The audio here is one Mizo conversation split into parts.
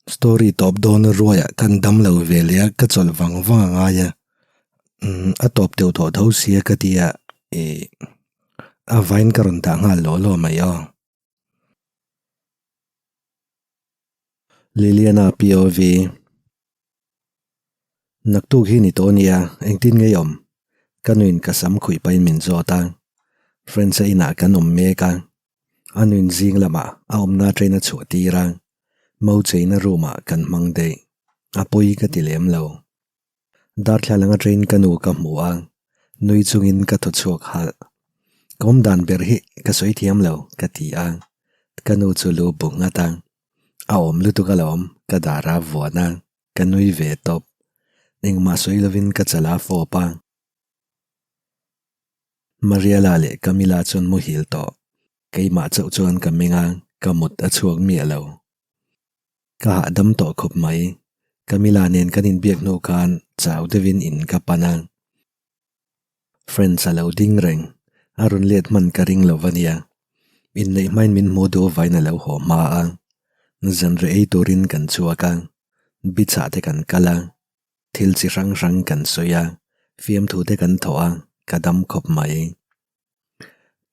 Story tawp dawn ruaiah kan dam lo ve leh a, ka chawlh vang vang a ngai a. Umm a tawp deuh tawh tho sia ka ti a, ih a vain ka rawn dah nghal lawh lawh mai aw. Liliana POV Naktuk hi ni tawh nia, engtin ngei awm? Ka nuin ka sam khuih pahin min zawt a. Friends-a inah kan awm mek a. A nuin zing lamah a awmna train a chhuah tir a. Mo cheina room-ah kan hmang daih. A pawi ka ti lem lo. Darthlalang a train ka nu ka hmu a, nui chungin ka thaw chhuak halh. Ka awm dan ber hi ka sawi thiam lo, ka ti a. Ka nu chu lu bu nghat a. A awm lutuk alawm, ka dar a vuan a, ka nui ve tawp. Engmah sawi lovin ka chala fawp a. Mariala leh Camila chuan muhil tawh. Keimah chauh chuan ka meng a, ka mut a chhuak miah lo. Ka hahdam tawh khawp mai. Camila nen kan inbiak hnu khan chau deuhin in ka pan a. Friends a lo ding reng, a rawn let hman ka ring lo va nia. Inneih hmain min hmu duh vain a lo haw hma a. Zanriah ei turin kan chhuak a, bichah te kan kal a, thil chi hrang hrang kan sawi a, fiamthu te kan thawh a, ka dam khawp mai.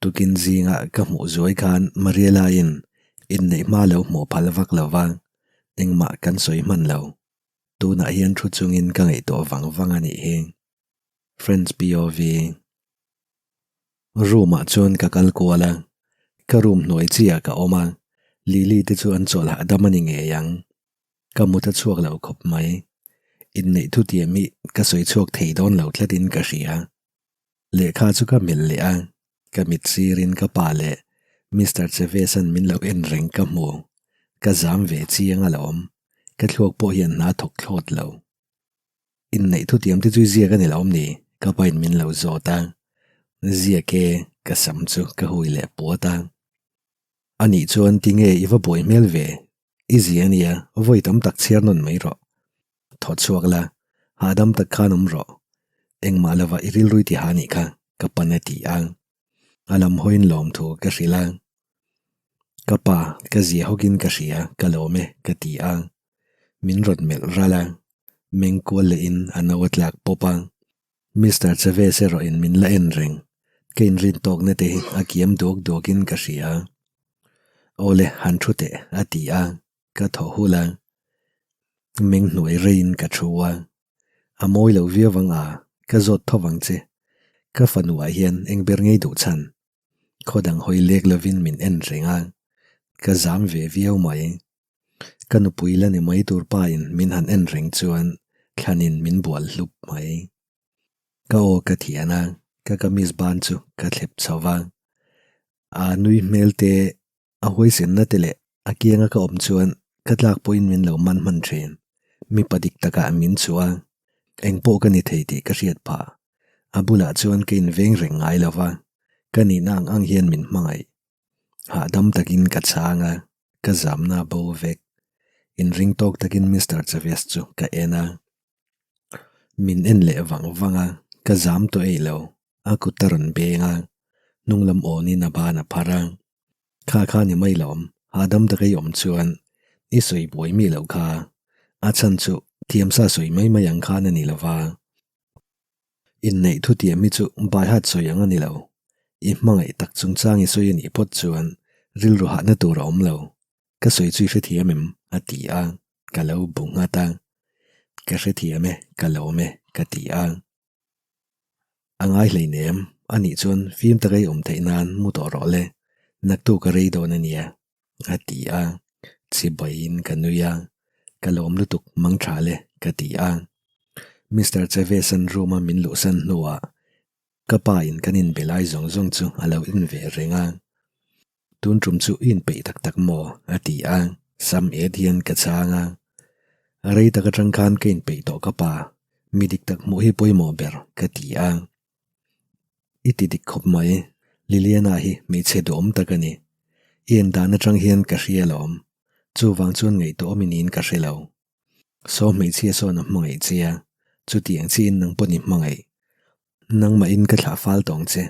Tukin zingah ka hmuh zuai khan Mariela-in inneih hma lo hmuh phal vak lo va, engmah kan sawi hman lo. Tunah hian thu chungin ka ngaihtuah vang vang a nih hi. Friends POV Room ah chuan ka kal kual a, ka room hnuai chiah ka awm a, Lily te chu an chawlh hahdam a ni ngei ang. Ka mut a chhuak lo khawp mai. Inneih thutiam hi ka sawi chhuak thei dawn lo tlatin ka hria. Lehkha chu ka melh leh a, ka mit sirin ka pa leh Mister Chavez-a'n min lo en reng ka hmu. Ka zam ve chiang alawm. Ka thluak pawh hian hna thawk thlawt lo. Inneih thutiam te chu ziak a ni lo awm ni? Ka pain min lo zawt a. Ziak e, ka sam chu ka hui leh puat a. Anih chuan tinge i va buai hmel ve? I zia ania, vawi tam tak chhiar nawn mai rawh. Thaw chhuak la, hahdam tak khan awm rawh. Engmah lova i rilrui ti ha nih kha, ka pan a ti a. A lam hawiin lawmthu ka hrilh a. Ka pa, ka zia hawkin ka hria, ka lawm e, ka ti a. Min rawn melh ral a. Meng kual lehin a no a tlak pawp a. Mister Chavez erawhin min la en reng. Ka inrin tawkna te hi a kiam duak duakin ka hria. Awle, han thu teh, a ti a. Ka thaw hul a. Meng hnuai reiin ka thu a. A mawi lo viau ang a, ka zawt tho vang che. Ka fanuah hian eng ber ngei duh chhan. Khaw dang hawi lek lovin min en reng a. Ka zam ve viau mai. Ka nupui la ni mai tur pa in min han en reng chuan thlanin min bual hlup mai. Ka aw ka thian a, ka kamis ban chu ka thlep chho va. A nui hmel te, a huaisenna te leh a kianga ka awm chuan ka tlak pawhin min lo man hman thin. Mipa dik takah min chhuah a, engpawh ka ni thei tih ka hriat phah. A bulah chuan ka inveng reng ngai lo va, ka nihna ang ang hian min hmangaih. Hahdam takin ka chhang a, ka zamna a bo vek. Inring tawk takin Mister Chavez chu ka en a. Min en leh vang vang a, ka zam tawh eih lo. A kut a rawn beng a, hnung lam awnin a ban a phar a. Kha kha ni mai lawm, hahdam taka i awm chuan i sawi buai mi loh kha. A chhan chu thiamsa sawi mai mai ang khan a ni lova. Inneih thutiam hi chu baihat sawi ang a ni lo. I hmangaih tak chungchang i sawi a nih phawt chuan rilru hahna tur a awm lo. Ka sawi chu i hrethiam em? a ti a, ka lo bu nghat a. Ka hrethiam e, ka lawm e, ka ti a. A ngai hleinem, a nih chuan fim taka i awm theih nan mu tawh rawh le, naktuk a rei dawn a nia, a ti a. Chibaiin ka nui a, ka lawm lutuk mang tha le, ka ti a. Mister Chavez-a'n room-a min luhsan hnuah ka pa in kan inbe lai zawng zawng chu a lo in ve reng a. Tun tum chu i inpeih tak tak maw? a ti a, sam et hian ka chhang a. Rei tak atang khan ka inpeih tawh ka pa, mi dik tak hmuh hi pawimawh ber, ka ti a. I ti dik khawp mai, Liliana hi hmeichhe duhawm tak a ni. I en dan atang hian ka hria alawm. Chuvang chuan ngaihtuah awm i niin ka hre lo. Saw hmeichhia sawn a hmangaih che a, chutiang chiin nang pawh ni hmangaih. Nangmahin ka thlah fal tawng che.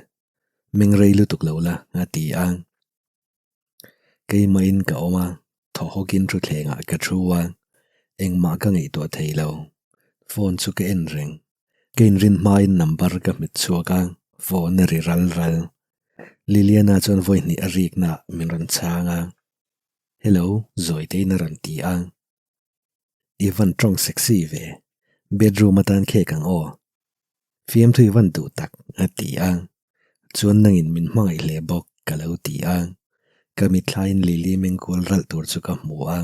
Meng rei lutuk lo la, a ti a. Keimahin ka awm a, thaw hawkin thutthlengah ka thu a. Engmah ka ngaihtuah thei lo. Phone chu ka en reng. Ka inrin hmain number ka hmet chhuak a, phone a ri ral ral. Liliana chuan vawi hnih a rikna min rawn chhang a. Hello, Zawitein a rawn ti a. I van tawng sexy ve. Bedroom atan khek ang aw. Fiamthu i van duh tak, a ti a. Chuan nangin min hmangaih hle bawk, ka lo ti a. Ka mitthlaiin Lily mengkual ralh tur chu ka hmu a.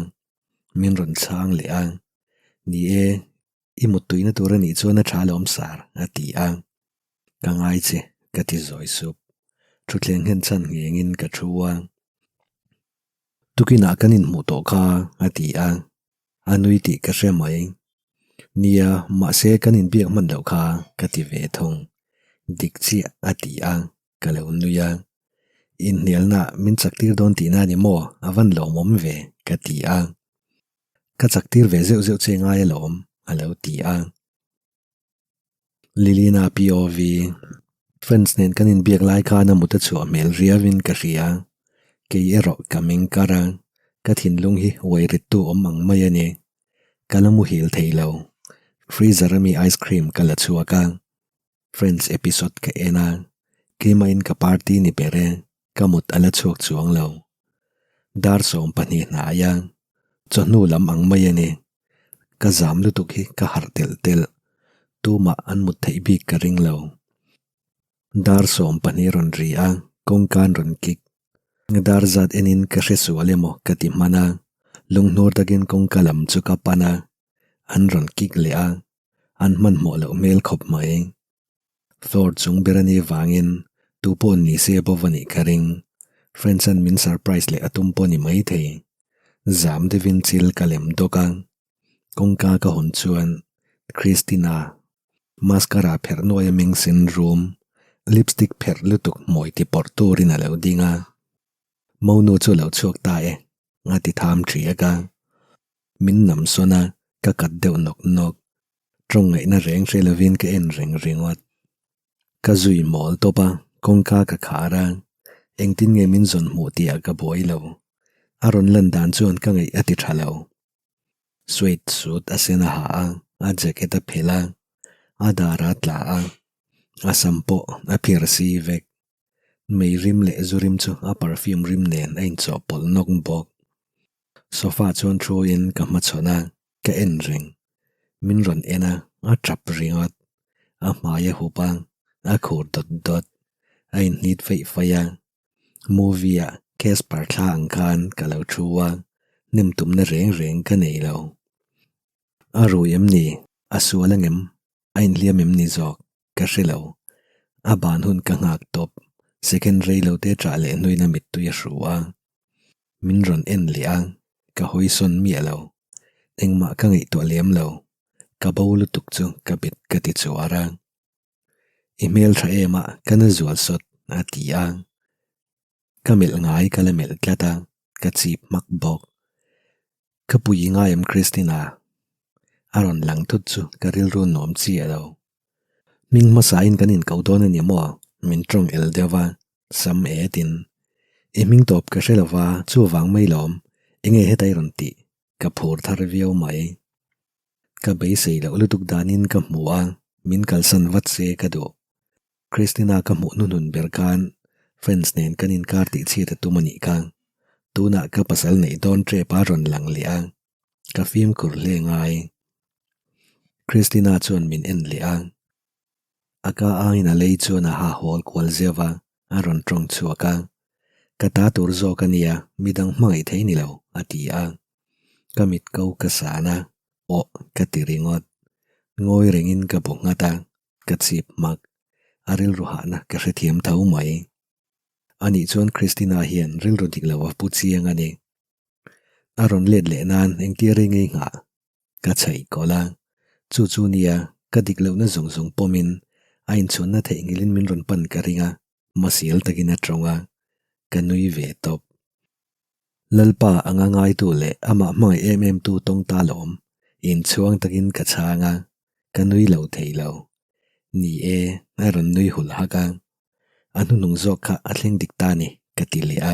Min rawn chhang leh a. Ni e, i muttuina tur a nih chuan a tha alawm sar, a ti a. Ka ngai che, ka ti zawi sup. Thutthleng nghen chhan nghengin ka thu a. Tukinah kan inhmuh tawh kha, a ti a. A nui tih ka hre mai. Nia, mahse kan inbiak hman loh kha, ka ti ve thung. Dik chiah, a ti a, ka lo nui a. Inhnialna min chaktir dawn tihna a ni maw? A van lawmawm ve, ka ti a. Ka chaktir ve zeuh zeuh che ngai alawm, a lo ti a. Lilina POV, Friends nen kan inbiak lai khan a mut a chhuah hmel riauin ka hria. Kei erawh ka meng kar a, ka thinlung hi uai rittu awm ang mai a ni. Ka la muhil thei lo. Freezer ami ice cream ka la chhuak a. Friends episode ka en a, keimahin ka party ni ber e, ka mut a la chhuak chuang lo. Dar 12 hnai a, chawhnu lam ang mai a ni. Ka zam lutuk hi ka harh telh telh. Tumah an mut theih bik ka ring lo. Dar 12 rawn ri a, kawngka an rawn kik. Dar zat enin ka hre sual emaw ka ti hman a, lunghnur takin kawngka lam chu ka pan a, an rawn kik leh a, an hmanhmawh loh hmel khawp mai. Floor chung ber a nih vangin tu pawh ni se bo va nih ka ring. Friends an min surprise leh a tum pawh ni mai thei. Zam deuhin chil ka lem dawk a. Kawngka ka hawn chuan Christina mascara pherh nuai a meng sen rum, lipstick pherh lutuk hmawih ti pawrh turin a lo ding a. Monu chu a lo chhuak ta e, a ti tham ṭiak a. Min nam sawn a, ka kat deuh nawk nawk. Tawng ngaihna reng hre lovin ka en reng ringawt. Ka zui mawl tawp a, kawngka ka khar a, engtin nge min zawn hmuh tih ah ka buai lo. A rawn lan dan chuan ka ngaih a ti tha lo. Suit suit a sen a ha a, a jacket a phelh a, a dar a tla a, a sam pawh a phiar si vek. Mei rim leh zu rim chu a perfume rim nen a inchawhpawlh nawk bawk. Sofa chuan thuin ka hmachhawn a, ka en reng. Min rawn en a, a tap ringawt. A hmai a hup a, a khur dawt dawt. A inhnit feih feih a. Movie ah Casper thla ang khan ka lo thu a, hnem tumna reng reng ka nei lo. A rui em ni? A sual angem? A inhliam em ni zawk? Ka hre lo. A ban hun ka nghak tawp. Second rei lo te chah leh hnuin a mittui a hru a. Min rawn en leh a, ka hawi sawn miah lo. Engmah ka ngaihtuah lem lo. Ka bo lutuk chu ka bet ka ti chuar a. I hmel tha em a, ka na zual sawt, a ti a. Ka melh ngai ka la melh tlat a, ka chip hmak bawk. Ka pui ngai em Christina? A rawn lang thut chu ka rilru nuam chiah lo. Hming hmasain kan inko dawn a ni maw? Min tawng el deuh a, sam etin. I hming tawp ka hre lova, chuvang mai lawm, enge heta i rawn tih? Ka phur thar viau mai. Ka beisei loh lutuk danin ka hmu a, min kalsan vat se ka duh. Christina ka hmuh hnuhnun ber khan friends nen kan inkar tih chhiat a tum a nih kha. Tunah ka pasal neih dawn tep a rawn lang leh a, ka fimkhur hle ngai. Christina chuan min en leh a, a ka angin a lei chuan a ha hawl kual zeuh a, a rawn tawng chhuak a. Ka ta tur zawk a nia, midang hmangaih thei ni lo, a ti a. Ka mit ko ka san a, awh ka ti ringawt. Ngawi rengin ka bu nghat a. Ka chip hmak. A rilru hahna ka hrethiam tho mai. Anih chuan Christina hian rilru dik lo a pu chiang a ni. A rawn let leh nan engtia rei ngei nghah ka chhaih kawlh a. Chu chu nia ka dik lohna zawng zawng pawmin a inchhawnna theihnghilhin min rawn pan ka ring a, masial takin a tawng a, ka nui ve tawp. Lalpa anga ngaitu leh amah hmangaih em em tu tawng ta lawm, inchhuang takin ka chhang a, ka nui lo thei lo. Ni e, a rawn nui hul hak a. A hnuhnung zawk kha a thleng dik ta ni, ka ti leh a.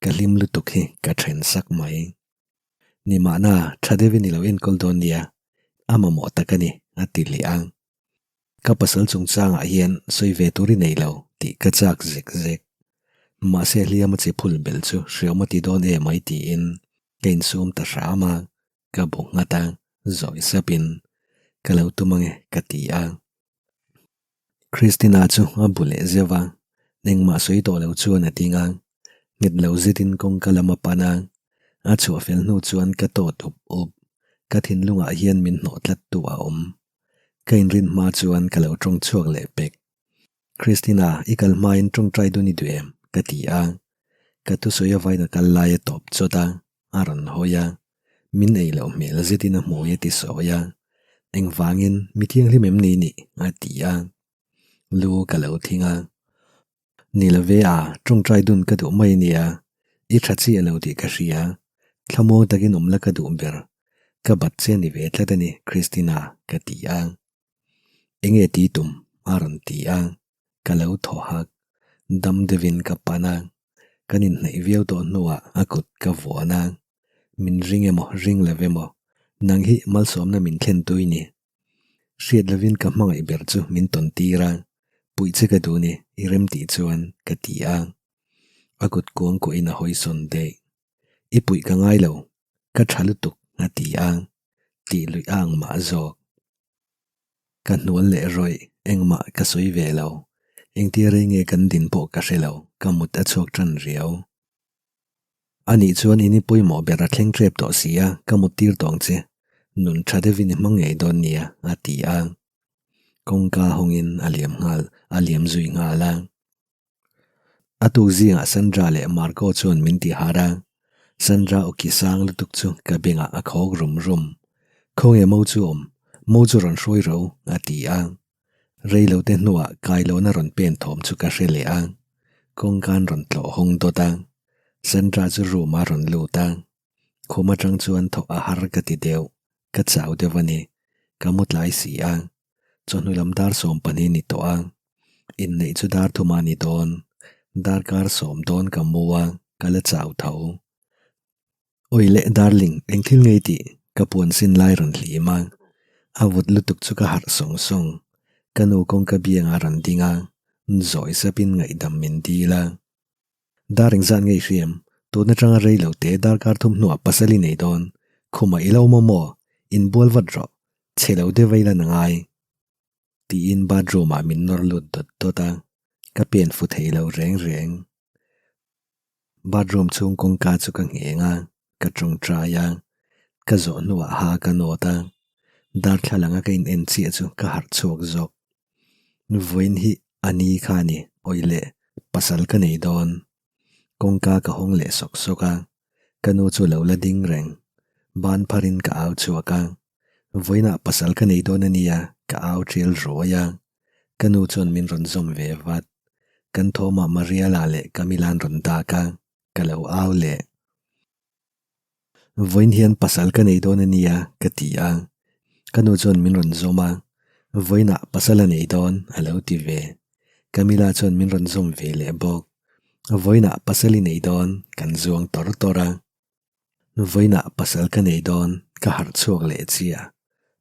Ka hlim lutuk hi ka then sak mai. Ni mahna, tha deuhin i lo enkawl dawn nia, a mamawh tak a ni, a ti leh a. Ka pasal chungchangah hian sawi ve tur i nei lo tih ka chak zek zek. Mahse hliam a che phul belh chu hreawm a ti dawn em ai tiin ka insum ta hram a, ka bu nghat a, zawi sapin ka lo tum ange ka ti a. Christina chu a bu leh zeuh a, engmah sawi tawh lo chuan a ding a, nghet lo zetin kawngka lam a pan a, a chhuah fel hnu chuan ka tawt up up, ka thinlungah hian min hnawh tlat tu a awm. Ka inrin hma chuan ka lo tawng chhuak leh pek. Christina, i kal hmain tawngtai dun i duh em? ka ti a, ka thusawi avain a kal lai a tawp chawt a, a rawn hawi a, min ei loh hmel zetin a hmui a ti sawi a, engvangin mi thianghlim em ni nih? a ti a, lu ka lo thing a, Ni lo ve a, tawngtai dun ka duh mai ania, i tha chiah lo tih ka hria, thlamuang takin awm la ka duh ber, ka bat che ni ve tlat a ni Christina ka ti a, enge ti tum? a rawn ti a, ka lo thaw hak, dam deuhin ka pan a, kan inhnaih viau tawh hnuah a kut ka vuan a, min ring emaw ring lo emaw, nang hi malsawmna min thlen tui ni. Hriat lovin ka hmangaih ber chu min tawn tir a, puih che ka duh ni, i rem tih chuan ka ti a. A kut kuang kuahin a hawi sawn daih. I puih ka ngai lo, ka tha lutuk a ti a, tih luih a ang mah zawk. Ka hnual leh rawih, engmah ka sawi ve lo. Engtia rei nge kan din pawh ka hre lo, ka mut a chhuak tan riau. Anih chuan in i pawimawh ber a thleng ṭep tawh si a, ka mut tir tawng che. Nun ṭha deuhin i hmang ngei dawn nia, a ti a. Kawngka hawngin a liam nghal, a liam zui nghal a. A tuk zingah Sandra leh Marco chuan min ti harh a. Sandra aw ki sang lutuk chu ka bengah a khawk rum rum. Khawnge mo chu awm? Mo chu rawn hruai ro, a ti a. Reilote hnuah Kailawna rawn pen thawm chu ka hre leh a, kawngkan rawn tlawh hawng dawt a, Sandra chu room a rawn lut a, khum atang chuan thawh a har ka ti deuh, ka chau deuh a ni, ka mu tlai si a, chawhnu lam dar 12 ni tawh a, inneih chu dar thuma ni dawn, darkar sawm dawn ka mu a, ka la chau tho. Awi leh darling, eng thil ngei tih ka puan sin lai rawn hlim a, a vut lutuk chu ka harh sawng sawng. Ka nu kawngka biangah rawn ding a, zawi sapin ngaihdam min dil a. Dar engzat ngei hriam, tun atanga rei lo te darkar thum hnuah pasal i nei dawn, khumah i lo maw maw, inbual vat rawh, chhe lo deuh a i lan a ngai. Tiin bathroom ah min nawr lut dawt dawt a, ka pen fu thei lo reng reng. Bathroom chhung kawngka chu ka ngheng a, ka tawngtai a, ka zawh hnuah ha ka nawt a, darthlalang a ka in en chiah chu ka harh chhuak zawk. Vawiin hi a ni kha a ni, awih leh pasal ka nei dawn. Kawngka ka hawng leh sawk sawk a, ka nu chu lo la ding reng. Ban pharin ka au chhuak a, vawiinah pasal ka nei dawn a nia, ka au tial ruai a. Ka nu chuan min rawn zawm ve vat. Kan thawmah Mariala leh Camila an rawn dak a, ka lo au leh. Vawiin hian pasal ka nei dawn a nia, ka ti a. Ka nu chuan min rawn zawm a, Vawiinah pasal a nei dawn, a lo ti ve. Camila chuan min rawn zawm ve leh bawk. Vawiinah pasal i nei dawn, kan zuang tawr tawr a. Vawiinah pasal ka nei dawn, ka harh chhuak leh chiah.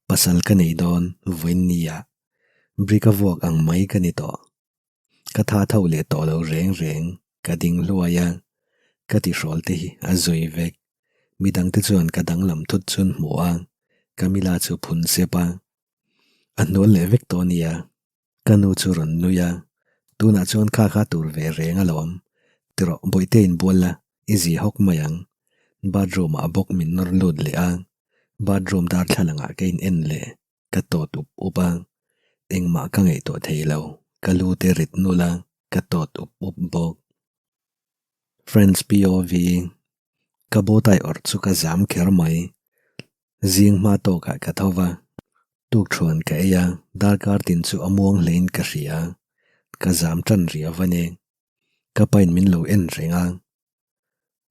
Pasal ka nei dawn, vawiin nia. Brick a vuak ang mai ka ni tawh. Ka tha tho leh tawh lo reng reng, ka ding hluai a, ka tihrawl te hi a zui vek. Midangte chuan ka danglam thut chun hmu a, Camila chu phun sep a. A hnual leh vek tawh nia, ka nu chu rawn nui a, tunah chuan kha kha tur ve reng alawm, tirawh bawihte inbual la, i zi hawk mai ang. Bathroom ah bawk min nawr lut leh a, bathroom darthlalang ah ka in en leh. Ka tawt up up a, engmah ka ngaihtuah thei lo, ka lu te rit nul a, ka tawt up up bawk. Friends POV, Ka bawtai awrh chu ka zam kher mai. Zing hma tawkah ka tho va, tukthuan ka ei a, darkar tin chu a muang hlein ka hria. Ka zam tan riau a ni. Ka pain min lo en reng a.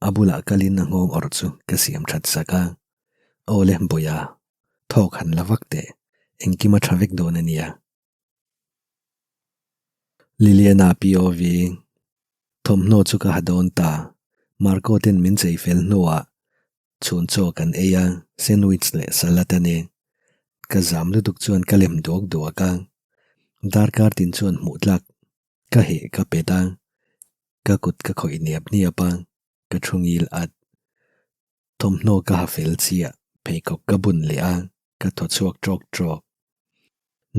A bulah kalin a nghawng awrh chu ka siam that sak a, Aw le Bawia, thawk han la vak teh, engkim a tha vek dawn a nia. Liliana POV, Thawmhnaw chu ka ha dawn ta, Marco ten min chei fel hnuah. Chhun chaw kan ei a, sandwich leh salad a ni. Ka zam lutuk chuan ka lem duak duak a, darkar tin chuan hmuh tlak ka heh ka pet a, ka kut ka khawih niap niap a, ka thu ngil at. Thawmhnaw ka ha fel chiah, pheikhawk ka bun leh a, ka thaw chhuak tawk tawk.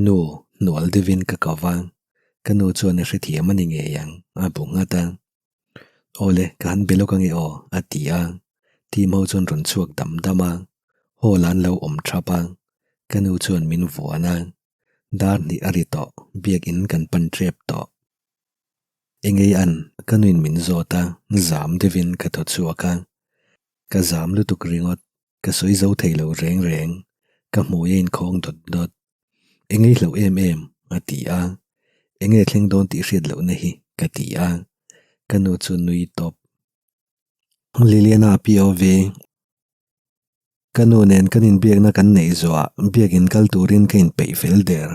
Nu, hnual deuhin ka ko va, ka nu chuan a hrethiam a ni ngei ang, a bu nghat a. Awle, ka han be lawk ange aw, a ti a. Team ho chuan rawn chhuak dam dam a, hall ah an lo awm thap a, ka nu chuan min vuan a. Dar hnih a ri tawh, biakin kan pan tep tawh. Engei an, ka nuin min zawt a, zam deuhin ka thaw chhuak a. Ka zam lutuk ringawt, ka sawi zo thei lo reng reng, ka hmui a inkhawng dawt dawt. Engei hlauh em em, a ti a. Enge thleng dawn tih hriat lohna hi, ka ti a. Ka nu chu nui tawp. Liliana POV. Ka nu nen kan inbiakna kan neih zawhah biakin kal turin ka inpeih fel der.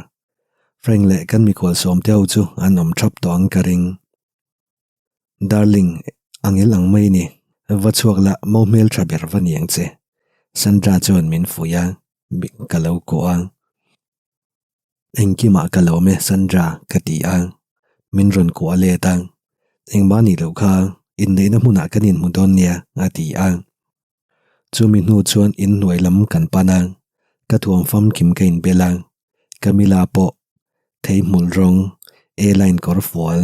Frank leh kan mikhual sawmte ho chu an awm thap tawh ang ka ring. Darling, angel ang mai ni. Va chhuak la, mo hmel tha ber va ni ang che. Sandra chuan min fuih a, ka lo kuah a. Engkimah ka lawm e Sandra ka ti a, min rawn kuah let a, engmah nih loh kha inneihna hmunah kan inhmu dawn nia a ti a. Chumi hnu chuan inhnuai lam kan pan a, ka thuam famkim ka inbel a, Camilla pawh theihmul rawng A-line kawr fual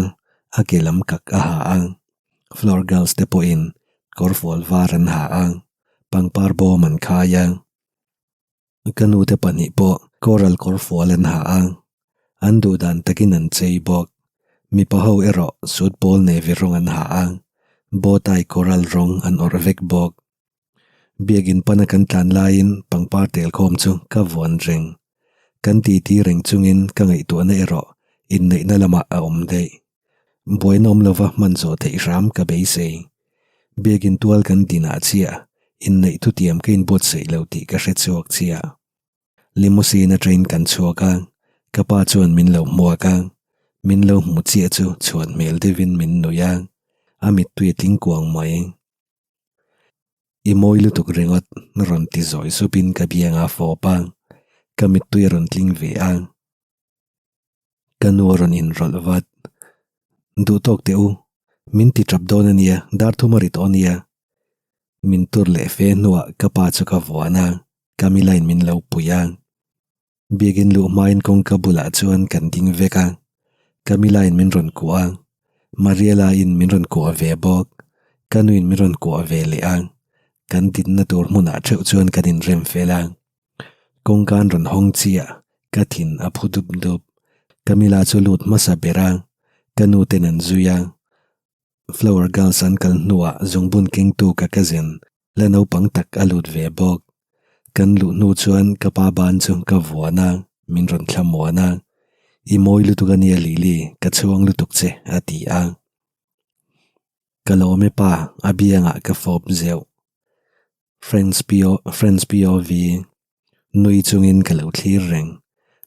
a ke lam kak a ha a, floor girls te pawhin kawr fual var an ha a, pangpar bawm an khai a. Ka nute pahnih pawh coral kawr fual an ha a, an duh dan takin an chei bawk. Mipa ho erawh suit pawl nei ve rawng an ha a, bow tie coral rawng an awrh vek bawk. Biakin pana kan tlan laiin pangpar telkhawm chu ka vuan reng. Kan titi reng chungin ka ngaihtuahna erawh inneihna lamah a awm daih. Buaina awm lova hman zawh theih hram ka beisei. Biakin tual kan dinah chiah inneih thutiam ka inbuatsaih lo tih ka hre chhuak chiah. Limousine atangin kan chhuak a, ka pa chuan min lo hmuak a, min lo hmu chiah chu chhuan hmel deuhin min nuih a, a mittui a tling kuang mai. I mawi lutuk ringawt rawn ti zawi supin ka bianga fawp a, ka mittui a rawn tling ve a. Ka nu a rawn inrawlh vat. Duh tawk teh u, min ti tap dawn a nia, dar thum a ri tawh a nia. Min tur leh fe hnuah ka pa chu ka vuan a, Camilla-in min lo pui a. Biakin luh hmain kawngka bulah chuan kan ding vek a, Camilla-in min rawn kuah a, Mariella-in min rawn kuah ve bawk, ka nuin min rawn kuah ve leh a, kan dinna tur hmunah theuh chuan kan inrem fel a. Kawngka an rawn hawng chiah, ka thin a phu dup dup. Camilla chu lut hmasa ber a, ka nu ten an zui a. Flower Girls an kal hnuah zungbun kengtu ka cousin la naupang tak a lut ve bawk. Kan luh hnu chuan ka pa ban chu ka vuan a, min rawn thlamuan a. I mawi lutuk a nia Lily, ka chhuang lutuk che a ti a. Ka lawm e pa, a biangah ka fawp zeuh. Friends PO Friends POV Nui chungin ka lo thlir reng.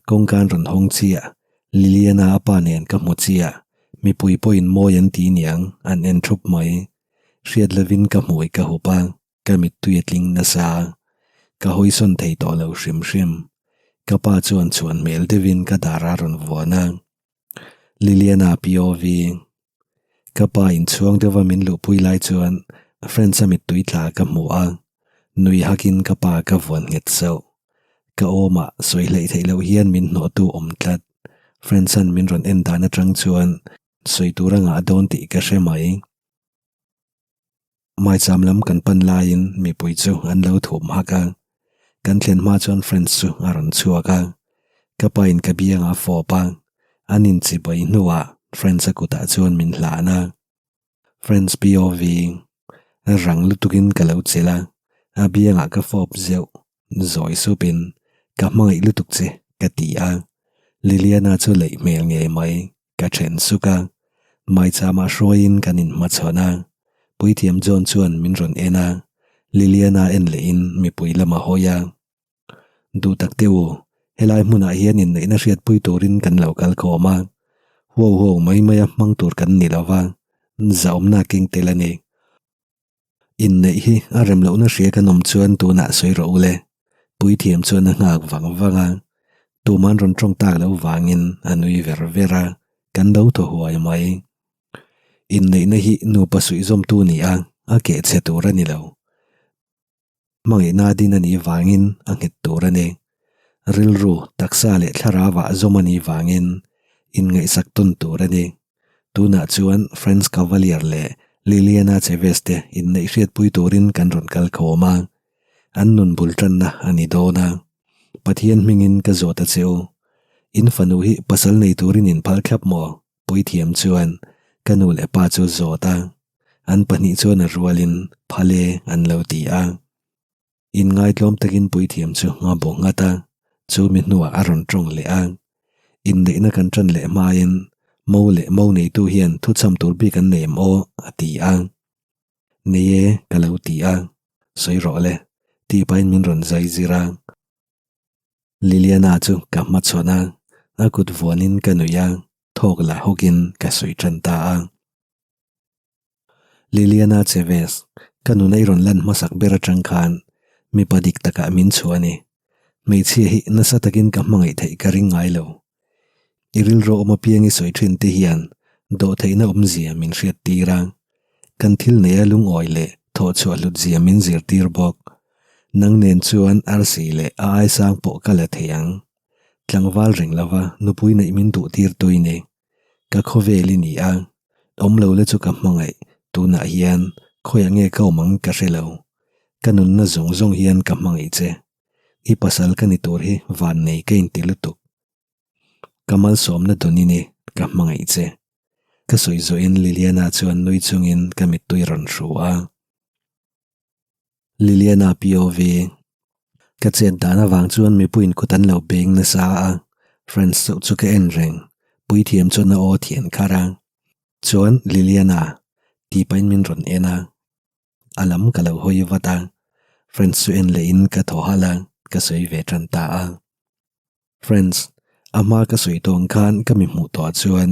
Kawngka an rawn hawng chiah. Liliana a pa nen ka hmu chiah. Mipui pawhin mawi an ti niang, an en thup mai. Hriat lovin ka hmui ka hup a, ka mittui a tling nasa. Ka hawisawn thei tawh lo hrim hrim. Ka pa chuan chhuan hmel deuhin ka dar a rawn vuan a. Liliana POV Ka pa inchhuang deuha min luhpui lai chuan Friends-a mittui tla ka hmu a, nui hakin ka pa ka vuan nghet sauh. Ka awmah sawi hleih theih loh hian min hnawhtu awm tlat. Friends-a'n min rawn en dan atang chuan sawi tur a ngah dawn tih ka hre mai. Maicham lam kan pan laiin mipui chu an lo thum hak a, kan thlen hma chuan Friends chu a rawn chhuak a, ka pa in ka biang a fawp a, an inchibai hnuah Friends a kutah chuan min hlan a. Friends POV, Rang lutukin ka lo chelh a, a biangah ka fawp zeuh. Zawi supin, Ka hmangaih lutuk che, ka ti a. Liliana chu leih hmel ngei mai, ka then suk a. Maichama hruaiin kan inhmachhawn a. Puithiam John chuan min rawn en a, Liliana en lehin mipui lam a hawi a. Duh tak teh u, helai hmunah hian inneihna hriatpui turin kan lo kal khawm a. Huau huau mai maia hmang tur kan ni lo va, zahawmna keng tel a ni. Inneih hi a rem lohna hria kan awm chuan tunah sawi rawh u le. Puithiam chuan a nghak vang vang a, tuman rawn tawng tak loh vangin a nui ver ver a, kan lo thaw huai mai. Inneihna hi nupa suihzawmtu ni a, a keh chhe tur a ni lo. Hmangaihna din a nih vangin a nghet tur a ni. Rilru, taksa leh thlarauah zawm a nih vangin inngaihsak tawn tur a ni. Tunah chuan Franz Cavalier leh Liliana Chavez te inneih hriatpui turin kan rawn kal khawm a, an nun bul tanna a ni dawn a. Pathian hmingin ka zawt a che u. In fanu hi pasal nei turin in phal thlap maw? Puithiam chuan ka nu leh pa chu zawt a. An pahnih chuan a rualin phale an lo ti a. Inngaitlawm takin puithiam chu a bu nghat a, chu mi hnuah a rawn tawng leh a. Inneihna kan tan leh hmain mo leh mo neitu hian thuchham tur bik an nei em aw? a ti a. Nei e, ka lo ti a. Sawi rawh le, tih pahin min rawn zai zir a. Liliana chu ka hmachhawn a, a kut vuanin ka nuih a, thawk la hawkin ka sawi tan ta a. Liliana Chavez, ka nuna i rawn lan hmasak ber atang khan mipa dik takah min chhuah a ni. Hmeichhia hi nasa takin ka hmangaih theih ka ring ngai lo. I rilru awm apiang i sawi thin te hian dawhtheihna awmzia min hriat tir a, kan thil neia lungawi leh thawhchhuah hlutzia min zirtir bawk. Nang nen chuan arsi leh a aisang pawh ka la thei ang. Tlangval reng lova nupui neih min duh tir tui ni. Ka khawvel i ni a, awm lo la chu ka hmangaih, tunah hian khawiah nge ka awm ang ka hre lo. Ka nunna zawng zawng hian ka hmangaih che. I pasal ka ni tur hi van nei ka inti lutuk. Ka malsawmna dun i ni, ka hmangaih che. Ka sawi zawhin Liliana chuan nui chungin ka mittui rawn hru a. Liliana POV Ka chet dan avang chuan mipuiin kut an lo beng nasa a, Frantz chauh chu ka en reng, puithiam chuan a aw thian kharh a. Chuan Liliana tih pahin min rawn en a, a lam ka lo hawi vat a, Frantz chu en lehin ka thaw halh a, ka sawi ve tan ta a. Frantz, a hma ka sawi tawng khan ka mi hmuh tawh chuan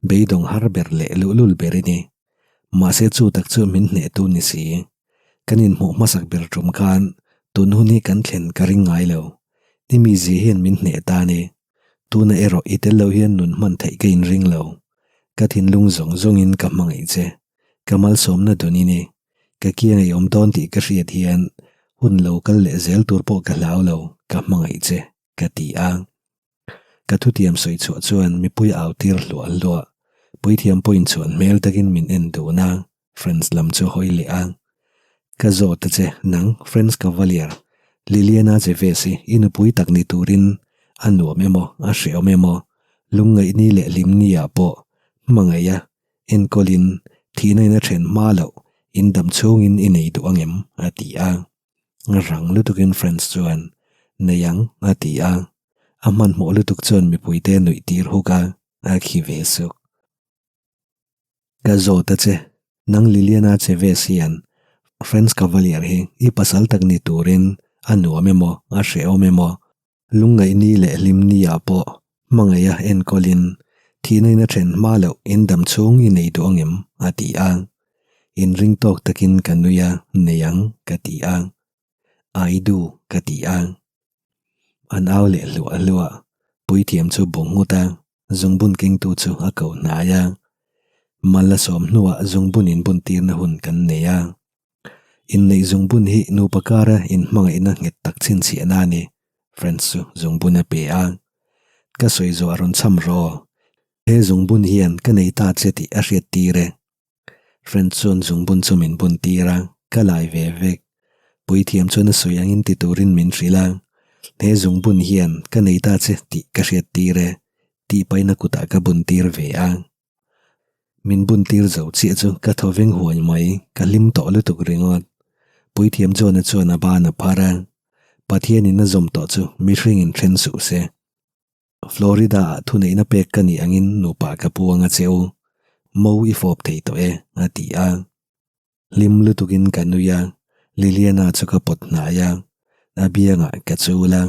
beidawng har ber leh luhlul ber i ni. Mahse chu tak chu min hnehtu ni si. Kan inhmuh hmasak ber tum khan tun hun hi kan thlen ka ring ngai lo. I mizia hian min hneh ta a ni. Tuna erawh i tel lo hian nun hman theih ka inring lo. Ka thinlung zawng zawngin ka hmangaih che. Ka malsawmna dun i ni. Ka kiang ei awm dawn tih ka hriat hian hun lo kal leh zel tur pawh ka hlau lo, ka hmangaih che. Ka ti a. Ka thutiam sawi chhuah chuan mipui a au tir hluah hluah. Puithiam pawhin chhuan hmel takin min en dun a, Frantz lam chu hawi leh a. Ka zawt a che, nang Frantz Cavalier, Liliana Chavez hi i nupui tak ni turin a nuam emaw, a hrehawm emaw, lungngaihni leh hlimni ah pawh hmangaih a, enkawlin thihna in a then hma loh, in dam chhungin i nei duh angem? a ti a. Rang lutukin Frantz chuan, Nei ang, a ti a. A hmanhmawh lutuk chuan mipuite a nuih tir huk a, a khi ve suk. Ka zawt a che, nang Liliana Chavez hian Frantz Cavalier hi i pasal tak ni turin a nuam emaw, a hrehawm emaw, lungngaihni leh hlimni ah pawh hmangaiha enkawlin thihna in a then hma loh in dam chhung i nei duh angem? a ti a. Inring tawk takin ka nui a, nei ang ka ti a. I do ka ti a. An au leh hluah hluah, puithiam chu bu nghut a, zungbun kengtu chu a ko hnai a. Mal a sawm hnuah zungbun inbun tirna hun kan nei a. Inneih zungbun hi nupa kara inhmangaihna nghet tak chhinchhiahna a ni, Frantz chu zungbun a pe a. Ka sawi zawh a rawn cham rawh. He zungbun hian ka nei ta che tih a hriat tir e. Frantz chuan zungbun chu min bun tir a, ka lai ve vek. Puithiam chuan a sawi angin ti turin min hrilh a. He zungbun hian ka nei ta che tih ka hriat tir e, tih pahin a kutah ka bun tir ve a. Min bun tir zo chiah chu ka thaw veng huai mai, ka hlim tawh lutuk ringawt. Puithiam John-a chuan a ban a phar a, Pathianin a zawm tawh chu mihringin then suh se. Florida-ah thuneihna pek ka nih angin nupa ka puang a che u, mo i fawp thei tawh e, a ti a. Hlim lutukin ka nui a, Liliana chu ka pawt hnai a, a biangah ka chul a,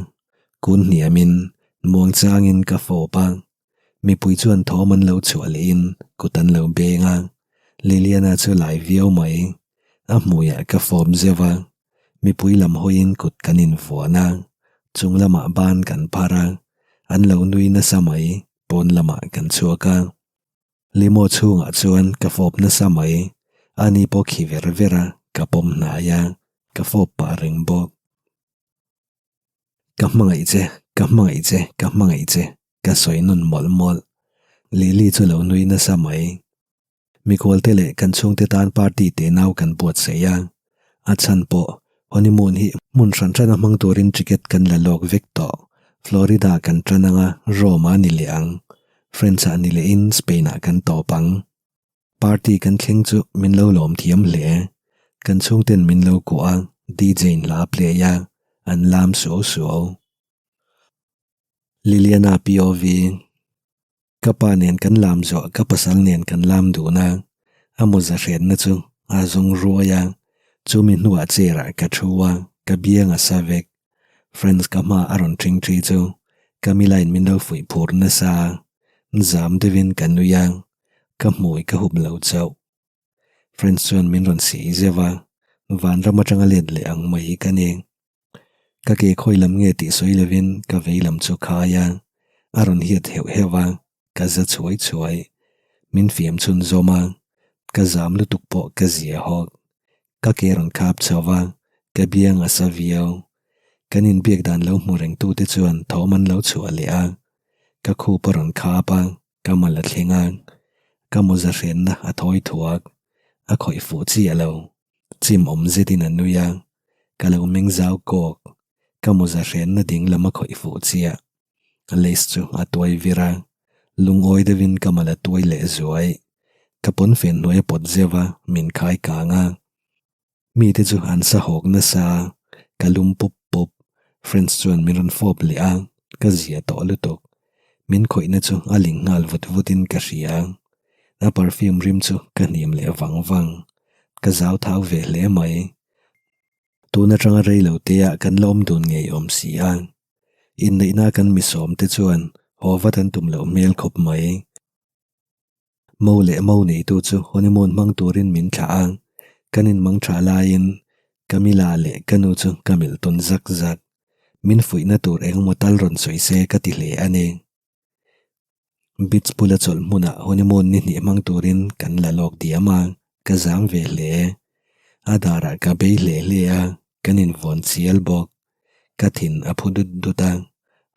kun hniamin muangchangin ka fawp a. Mipui chuan thawm an lo chhuah lehin kut an lo beng a, Liliana chu lai viau mai. A hmuiah ka fawp zeuh a, mipui lam hawiin kut kan invuan a, chung lamah ban kan phar a, an lo nui nasa mai, pawn lamah kan chhuak a. Limo chhungah chuan ka fawp nasa mai, ani pawh khi ver ver a, ka pawm hnai a, ka fawp pah reng bawk. Ka hmangaih che, ka hmangaih che, ka hmangaih che, ka sawi nun mawlh mawlh. Lily chu lo nui nasa mai. Mikhualte leh kan chhungte tan party teh nau kan buatsaih a, a chhan pawh honeymoon hi hmun hran hrana hmang turin ticket kan la lawk vek tawh. Florida kan tan anga Rome ah ni leh ang, French ah ni lehin Spain ah kan tawp ang. Party kan thleng chu min lo lawm thiam hle. Kan chhungten min lo kuah a, DJ in hla a play a, an lam suau suau. Liliana POV. Ka pa nen kan lam zawh ka pasal nen kan lam dun a, a mawza hrenna chu a zawng ruai a, chumi hnuah chair ah ka thu a, ka biang a sa vek. Frantz ka hma a rawn ṭhing ṭhi chu Camilla in min lo fuih phur nasa a, zam deuhin ka nui a, ka hmui ka hup lo chauh. Frantz chuan min rawn siai zeuh a, vanram atanga let leh ang mai hi ka ni. Ka ke khawi lam nge tih sawi lovin ka vei lam chu khai a, a rawn hiat heuh heuh a, ka za chhuai chhuai. Min fiam chhun zawm a, ka zam lutuk pawh ka zia hawk. Ka ke rawn khap chho va, ka biang a sa viau. Kan inbiak dan lo hmu reng tute chuan thawm an lo chhuah leh a, ka khup a rawn khap a, ka mal a thleng a, ka mawza hrenna a thawi thuak, a khawih fuh chiah lo. Chim awm zetin a nui a, ka lo meng zau kawk, ka mawza hrenna ding lam a khawih fuh chiah. Lace chu a tuai vir a, lungawi deuhin ka mal a tuai leh zuai. Ka pawnfen hnuai a pawt zeuh a, min khai kang a. Mite chu an sa hawk nasa a, ka lum pup pup. Friends chuan min rawn fawp leh a, ka zia tawh lutuk. Min khawihna chu a ling nghal vut vutin ka hria. A perfume rim chu ka hnim leh vang vang. Ka zau thau ve hle mai. Tun atanga rei lo te ah kan la awm dun ngei awm si a. Inneihna kan misawm te chuan haw vat an tum loh hmel khawp mai. Mo leh mo neitu chu honeymoon hmang turin min thlah a, kan inmang tha laiin Camilla leh ka nu chu ka melh tawn zak zak. Min fuihna tur engemaw tal rawn sawi se ka ti hle a ni. Beach bula chawlh hmunah honeymoon ni hnih hmang turin kan la lawk diam a, ka zam ve hle. A darah ka bei hle hle a, kan invawn chial bawk. Ka thin a phu dut dut a,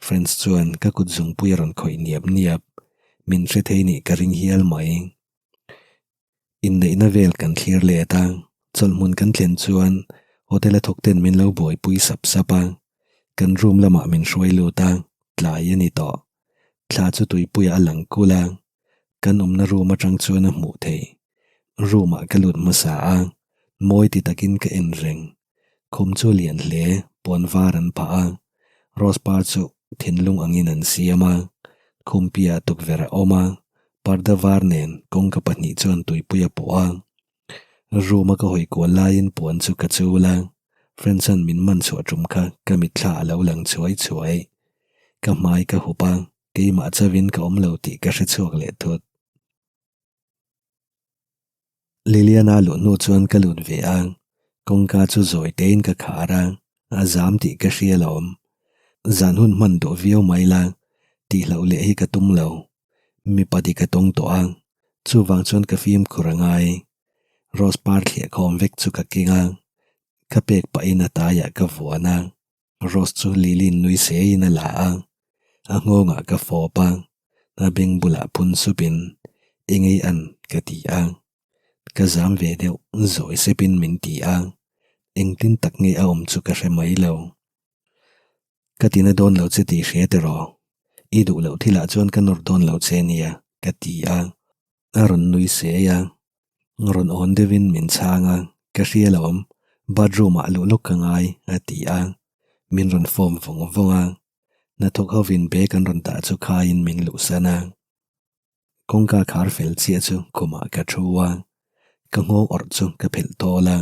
Frantz chuan ka kut zungpui a rawn khawih niap niap. Min hre thei nih ka ring hial mai. Inneihna vel kan thlir let a, chawlhhmun kan thlen chuan hotel a thawk ten min lo buaipui sap sap a, kan room lamah min hruai lut a, tlai a ni tawh. Thla chu tuipuiah a lang kulh a, kan awmna room atang chuan a hmuh theih. Room ah ka lut hmasa a, mawi ti takin ka en reng. Khum chu lian hle, puan var an phah a, rose par chu thinlung angin an siam a, khum piahah tukverh a awm a, parda var nen kawngka pahnih chuan tuipui a pawh a. Room a ka hawi kual laiin puan chu ka chul a, Franson min man chhuah tum kha ka mitthla a lo lang chhuai chhuai. Ka hmai ka hup a, keimah chauhin ka awm lo tih ka hre chhuak leh thut. Liliana luh hnu chuan ka lut ve a, kawngka chu zawi tein ka khar a, a zam tih ka hria lawm. Zan hun hman duh viau mai la, tihloh leh hi ka tum lo. Mipa dik a tawng tawh a, chuvang chuan ka fimkhur a ngai. Rose par thliah khawm vek chu ka keng a, ka pek pahin a taiah ka vuan a. Rose chu Lili'n nui seiin a la a, a nghawngah ka fawp a, a beng bulah phun supin, Engei an? ka ti a. Ka zam ve deuh, zawi sepin min ti a, engtin tak nge a awm chu ka hre mai lo. Ka tina dawn lo che tih hria tiraw? I duh loh thilah chuan ka nawr dawn lo che nia, ka ti a. A rawn nui sei a, rawn awn deuhin min chhang a, ka hria lo awm, bathroom ah luh lawk ka ngai a ti a, min rawn form vawng vawng a, hnathawk hovin bag an rawn dah chu khaiin min luhsan a. Kawngka khar fel chiah chu khumah ka thu a, ka nghawng awrh chu ka phelh tawl a,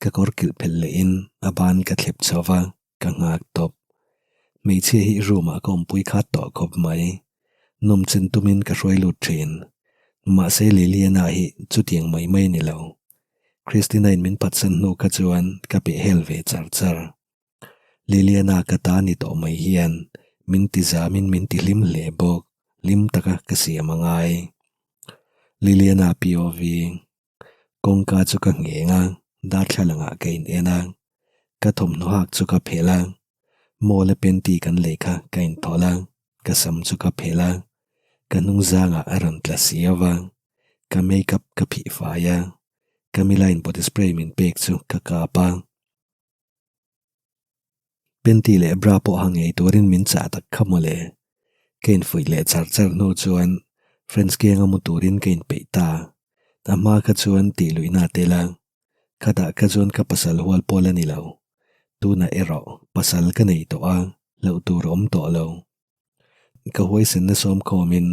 ka kawr kilh phelh lehin a ban ka thlep chho va, ka nghak tawp. Hmeichhia hi room ah ka awmpui khat tawh khawp mai. Nawmchen tumin ka hruai lut thin. Mahse Liliana hi chutiang mai mai ni lo. Christina-in min phatsan hnu kha chuan ka pehhel ve char char. Liliana ka ta ni tawh mai hian min ti zamin min ti hlim hle bawk, hlim taka ka siam a ngai. Liliana POV. Kawngka chu ka ngheng a, darthlalangah ka in en a, ka thawmhnaw hak chu ka phelh a, mall a panty kan lei kha ka inthawlh a, ka sam chu ka phelh a, ka hnungzangah a rawn tla si ava, ka makeup ka phih fai a, Camilla in body spray min pek chu ka kap a. Panty leh bra pawh ha ngei turin min chah tak kha mawle. Ka infuih leh char char hnu chuan Friends kianga mu turin ka inpeih ta. A hma kha chuan tih luihna a tel a, khatah kha chuan ka pasal hual pawl a ni lo. Tunah erawh pasal ka nei tawh a, hlauh tur a awm tawh lo. Ka huaisenna sawm khawmin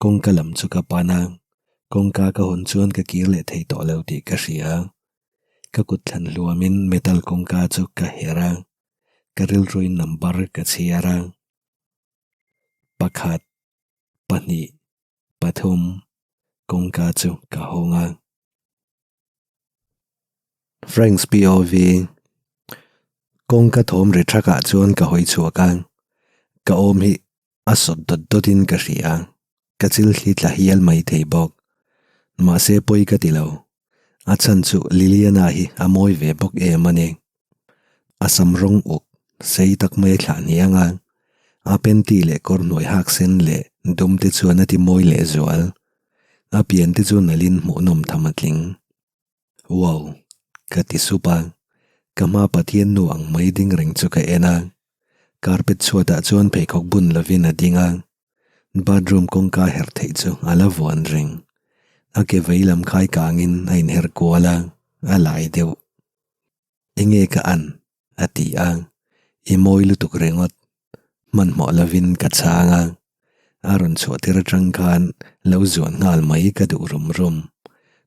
kawngka lam chu ka pan a, kawngka ka hawn chuan ka kir leh thei tawh lo tih ka hria. Ka kut thlan hluamin metal kawngka chu ka herh a, ka rilruin number ka chhiar a. Pakhat, pahnih, pathum, kawngka chu ka hawng a. Franks POV Kawngka thawm ri thakah chuan ka hawi chhuak a, ka awm hi a sawt dawt dawtin ka hria, ka chil thli tla hial mai thei bawk. Mahse pawi ka ti lo, a chhan chu Liliana hi a mawi ve bawk em a ni. A sam rawng uk sei tak mai a thlah hniang a, a panty leh kawr hnuai hak sen leh dum te chuan a ti mawi lehzual. A pian te chu nalhin hmuhnawm tham a tling. Wow! Ka ti sup a, ka hma Pathian nu ang mai ding reng chu ka en a. Carpet chhuatah chuan pheikhawk bun lovin a ding a, bathroom kawngka herh theih chu a la vuan reng. A ke vei lam khai kangin a inher kual a, a lai deuh. Enge ka an? a ti a, I mawi lutuk ringawt. Hmanhmawh lovin ka chhang a, a rawn chhuah tir atang khan lo zuan nghal mai ka duh rum rum.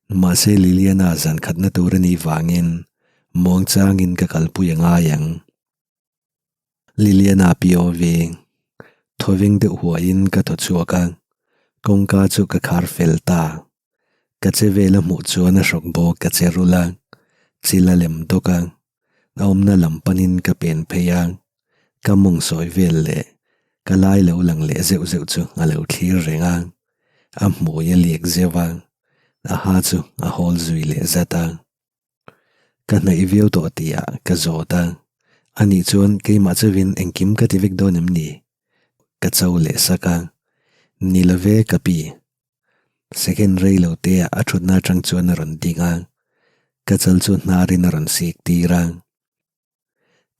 Mahse Liliana zan khatna tur a nih vangin muangchangin ka kalpui a ngai ang. Liliana POV Thawveng deuh huaiin ka thaw chhuak a, kawngka chu ka khar fel ta. Ka che vel a hmuh chuan a hrawk bawk ka che rul a, chil a lem dawk a, a awmna lam panin ka pen phei a, ka mawng sawi vel leh ka lai lo lang leh zeuh zeuh chu a lo thlir reng a, a hmui a liak zeuh a, a ha chu a hawl zui leh zat a. Ka hnaih viau tawh tih ah ka zawt a, anih chuan keimah chauhin engkim ka ti vek dawn em ni? Ka cho leh sak a, ni lo ve ka pi. Second rei lo te ah a thutna atang chuan a rawn ding a, ka chal chu hnarin a rawn sik tir a.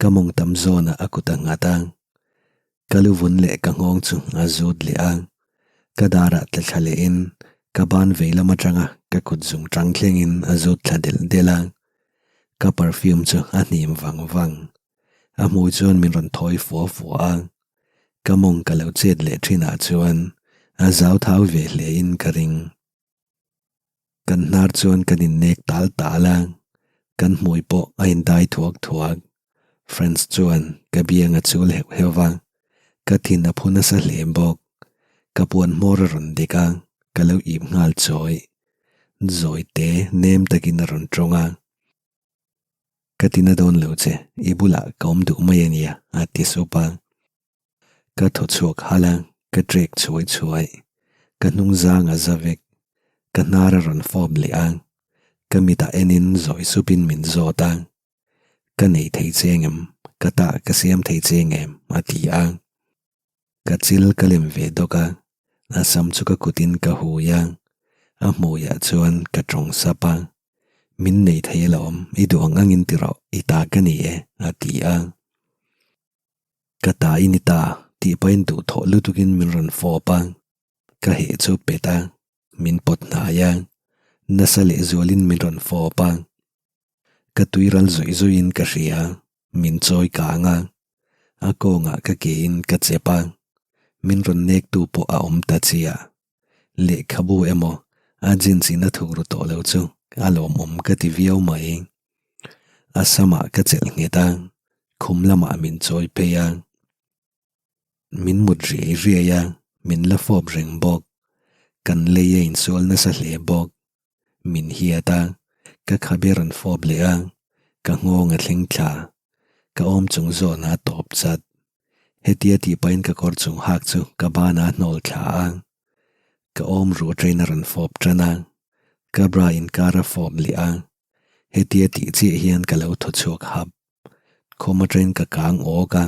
Ka mawng tam zawnah a kut a nghat a, ka lu vun leh ka nghawng chu a zut leh a, ka darah tla thla lehin ka ban vei lam atanga ka kut zung tang thlengin a zut thla delh delh a, ka perfume chu a hnim vang vang. A hmui chuan min rawn thawi fua fua a, ka mawng ka lo chet leh thinah chuan a zau thau ve hlein ka ring. Kan hnar chuan kan innek tal tal a, kan hmui pawh a indai thuak thuak. Frantz chuan ka biang a chul heuh heuh va, ka thin a phu nasa hle bawk. Ka puan hmawr a rawn dik a, ka lo ip nghal chawi. Zawi te nem takin a rawn tawng a. Ka ti na dawn lo che, i bulah ka awm duh mai a nia, a ti sup a. Ka thaw chhuak halh a, ka trek chhuai chhuai. Ka hnung zang a za vek. Ka hnar a rawn fawp leh a. Ka mitah enin zawi supin min zawt a. Ka nei thei che ngem? Ka tah ka siam thei che ngem? a ti a. Ka chil ka lem ve dawk a, a sam chu ka kutin ka hui a. A hmuiah chuan ka tawng sap a. Min nei thei alawm, i duh ang angin ti rawh, i ta ka ni e, a ti a. Ka ta i ni ta tih pahin duhthawh lutukin min rawn fawp a, ka heh chu pet a, min pawt hnai a, nasa leh zualin min rawn fawp a. Ka tui ral zawih zawihin ka hria, min chawi kang a, a kawngah ka kein ka chep a, min rawn nektu pawh a awm ta chiah. Lehkhabu emaw a jeans in a thuk ru tawh lo chu a lawmawm ka ti viau mai. A samah ka chelh nghet a, khum lamah min chawi phei a. Min mut riai riai a, min la fawp reng bawk. Kan lei a insual nasa hle bawk. Min hiat a, Ka khabe rawn fawp leh a, ka nghawng a thleng thla. Ka awm chung zawn a tawp chat. Hetia tih pahin ka kawr chung hak chu ka banah a hnawl thla a. Ka awm ruh aṭain a rawn fawp ṭan a, ka bra inkar a fawp leh a. Hetia tih chiah hian ka lo thaw chhuak hap. Khum aṭain ka kang awk a,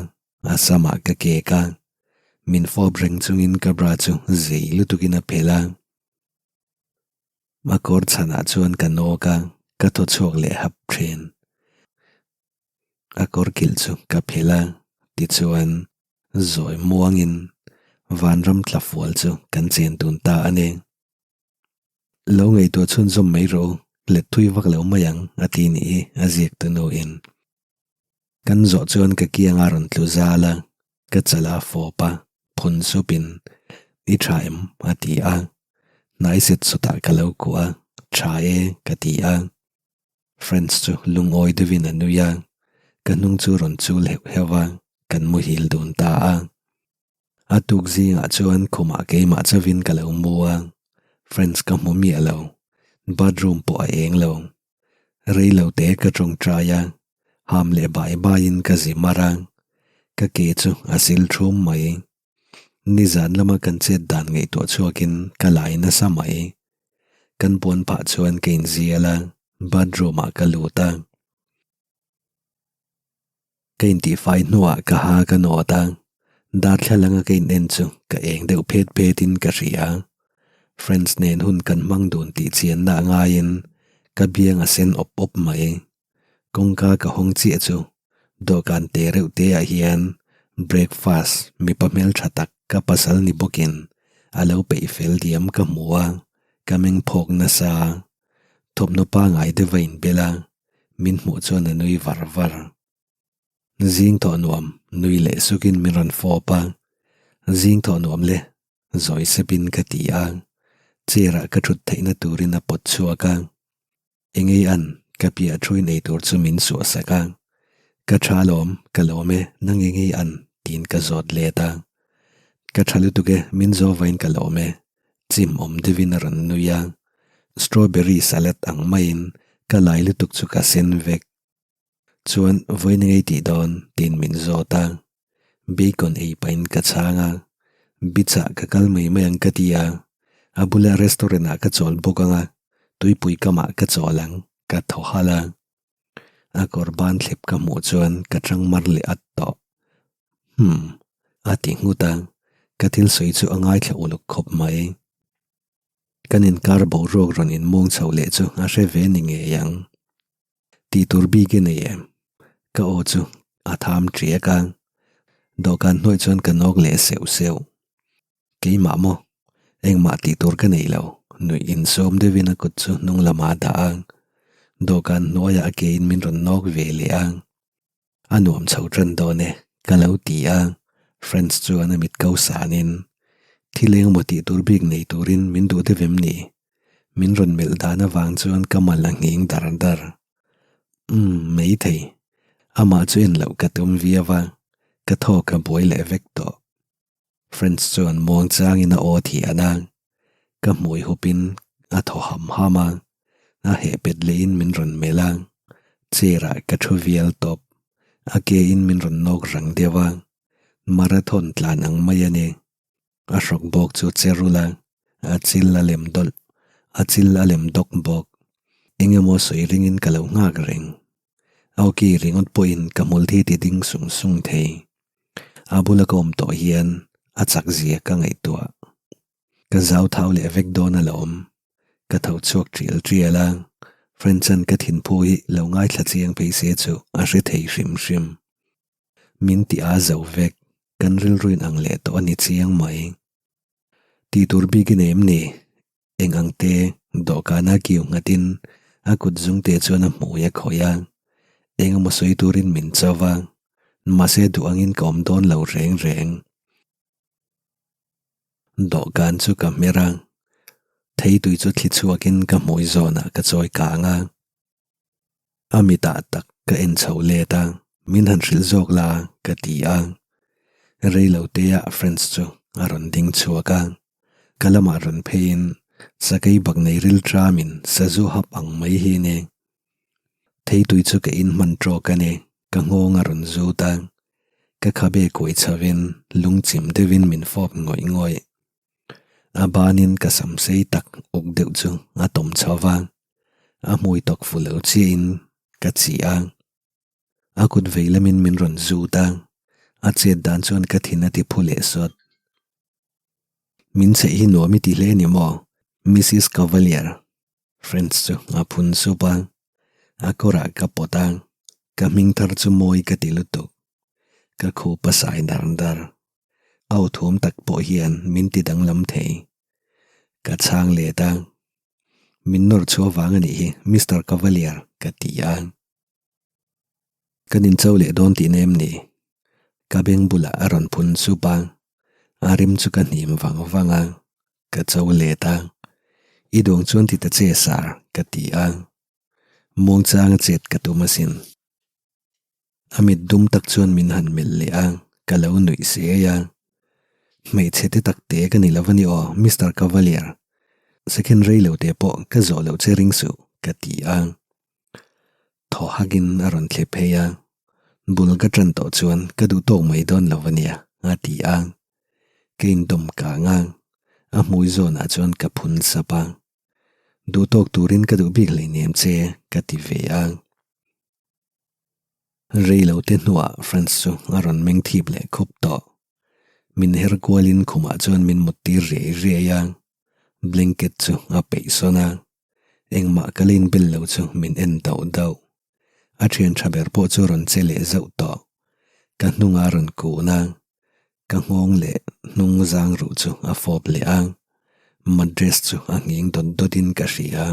a samah ka kek a. Min fawp reng chungin ka bra chu zei lutukin a phelh a. A kawr chhanah chuan ka nawk a, ka thaw chhuak leh hap thin. A kawr kilh chu ka phelh a, tichuan zawi muangin vanram tla fual chu kan chen tun ta a ni. Lo ngaihtuah chhunzawm mai rawh u, let thui vak lo mai ang, a ti nih hi a ziak ta nuin. Kan zawh chuan ka kianga rawn tlu zal a, ka chal a fawp a, phun supin, I tha em? a ti a. Hnai set sawtah ka lo kuah a, Tha e, ka ti a. Frantz chu lungawi deuhin a nui a, ka hnung chu rawn chul heuh heuh a, kan muhil dun ta a. A tuk zingah chuan khumah keimah chauvin ka lo mu a, Frantz ka hmu miah lo, bathroom pawh a eng lo. Rei lo te ka tawngtai a, ham leh bai baiin ka zi mar a, ka ke chu a sil thum mai. Nizan lama kan chet dan ngaihtuah chhuakin ka lai nasa mai. Kan puan phah chuan ka inzial a, bathroom ah ka lut a. Ka intihfai hnuah ka ha ka nawt a, darthlalang a ka in en chu ka eng deuh phet phet in ka hria. Friends nen hun kan hmang dun tih chianna a ngaiin ka biang a sen awp awp mai. Kawngka ka hawng chiah chu dawhkan te reuh te ah hian breakfast mipa hmeltha tak ka pasal ni bawkin a lo peih fel diam ka hmu a, ka meng phawk nasa. Thawmhnaw pangai deuh a inbel a. Min hmuh chuan a nui var var. Zing thawh nuam nui leh sukin min rawn fawp a, Zing thawh nuam le, zawi sepin ka ti a, chair ah ka thut theihna turin a pawt chhuak a. Engei an, ka piah thuin ei tur chu min suah sak a, Ka tha lawm, ka lawm e, nang engei an, tiin ka zawt let a. Ka tha lutuk e, min zawh vain ka lawm e, Chim awm deuhin a rawn nui a, strawberry salad ang maiin ka lai lutuk chu ka sen vek. Chuan vawiin engei tih dawn tiin min zawt a, bacon ei pahin ka chhang a, beach ah ka kal mai mai ang ka ti a, a bula restaurant ah ka chawl bawk ang a, tuipui kamah ka chawl ang ka thaw halh a. A kawr ban thlep ka hmuh chuan ka tang mar leh at tawh. Humm, a ti nghut a, ka thil sawi chu a ngaithla uluk khawp mai. Kan inkar boruak rawn inmung chho leh chu a hre ve ni ngei ang. Tih tur bik i nei em? Ka aw chu a tham ṭiak a, dawhkan hnuai chuan ka nawk leh seuh seuh. Keimah maw? Engmah tih tur ka nei lo, nuih insawm deuhin a kut chu hnung lamah a dah a, dawhkan hnuaiah a kein min rawn nawk ve leh a. A nuam chho tan dawn e, ka lo ti a, Frantz chuan a mit ko sanin, Thil engemaw tih tur bik nei turin min duh deuh em ni? Min rawn melh dan avang chuan ka mal a nghing dar dar. Umm, maithei. Amah chu en loh ka tum viau a, ka thawk a buai leh vek tawh. Frantz chuan muang changin a aw thian a, ka hmui hupin a thaw ham ham a, a heh pet lehin min rawn melh a, chair ah ka thu vial tawp, a ke in min rawn nawk rang deuh a, marathon tlan ang mai a ni, a hrawk bawk chu che rul a, a chil a lem dawlh, a chil a lem dawk bawk, eng emaw sawi ringin ka lo nghak reng, Awki ringawt pawhin ka hmul thi ti ding sung sung thei. A bula ka awm tawh hian a chak zia ka ngaihtuah. Ka zau thau leh vek dawn alawm. Ka tho chhuak tial tial a, French-a'n ka thinphu hi lo ngaithla chiang phei se chu a hre thei hrim hrim. Min ti a zo vek, kan rilruin ang leh tawh a ni chiang mai. Tih tur bik i nei em ni? Eng ang te, dawhkana kiu nghatin a kut zungte chuan a hmui a khawih a, eng emaw sawi turin min cho va, mahse duh angin ka awm dawn lo reng reng. Dawhkan chu ka hmer a, theitui chu thli chhuakin ka hmui zawnah ka chawi kang a. A mitah tak ka en chho let a, min han hrilh zawk la ka ti a. Reilo tea Frantz chu a rawn ding chhuak a, ka lamah rawn pheiin sakei bak nei ril tramin sazu hap ang mai hi ni. Theitui chu ka in hman tawk a ni, ka nghawng a rawn zut a. Ka khabe kuai chhovin lungchim deuhin min fawp ngawih ngawih. A banin ka sam sei tak uk deuh chu a tawm chho va, a hmui tawk fu lo chiahin ka chih a. A kut vei lamin min rawn zut a, a chet dan chuan ka thin a ti phu leh sawt. Min chheih hi nuam i ti hle ni maw, Missus Cavalier? Frantz chu a phun sup a, a kawrah ka pawt a, ka hming thar chu mawi ka ti lutuk. Ka khup a sai dar dar. Au thum tak pawh hian min ti danglam thei. Ka chhang let a, Min nawr chhuah vang a nih hi, Mister Cavalier, ka ti a. Kan incho leh dawn tihna em ni? Ka beng bulah a rawn phun sup a, a rim chu ka hnim vang vang a, ka cho let a. I duang chuan ti ta che sir, ka ti a. Muangchanga chet ka tum asin. A mit dum tak chuan min han melh leh a, ka lo nuih siai a. Hmeichhe te tak te ka ni lo a ni aw, Mister Cavalier. Second rei lo te pawh ka zawh loh che ring suh, ka ti a. Thaw hakin a rawn thle phei a, bul ka tan tawh chuan ka duh tawk mai dawn lo a nia, a ti a. Ka indawm kang a, a hmui zawnah chuan ka phun sap a. Duh tawk turin ka duh bik hleinem che, ka ti ve a. Rei lo te hnuah Frantz chu a rawn meng thip leh khup tawh. Min her kualin khumah chuan min mut tir riai riai a, blanket chu a peih sawn a. Engmah ka la inbel lo chu min en dauh dauh. A thian tha ber pawh chu rawn che leh zauh tawh. Ka hnunga rawn kun a, ka nghawng leh hnung zang ruh chu a fawp leh a, mattress chu a nghing dawt dawtin ka hria.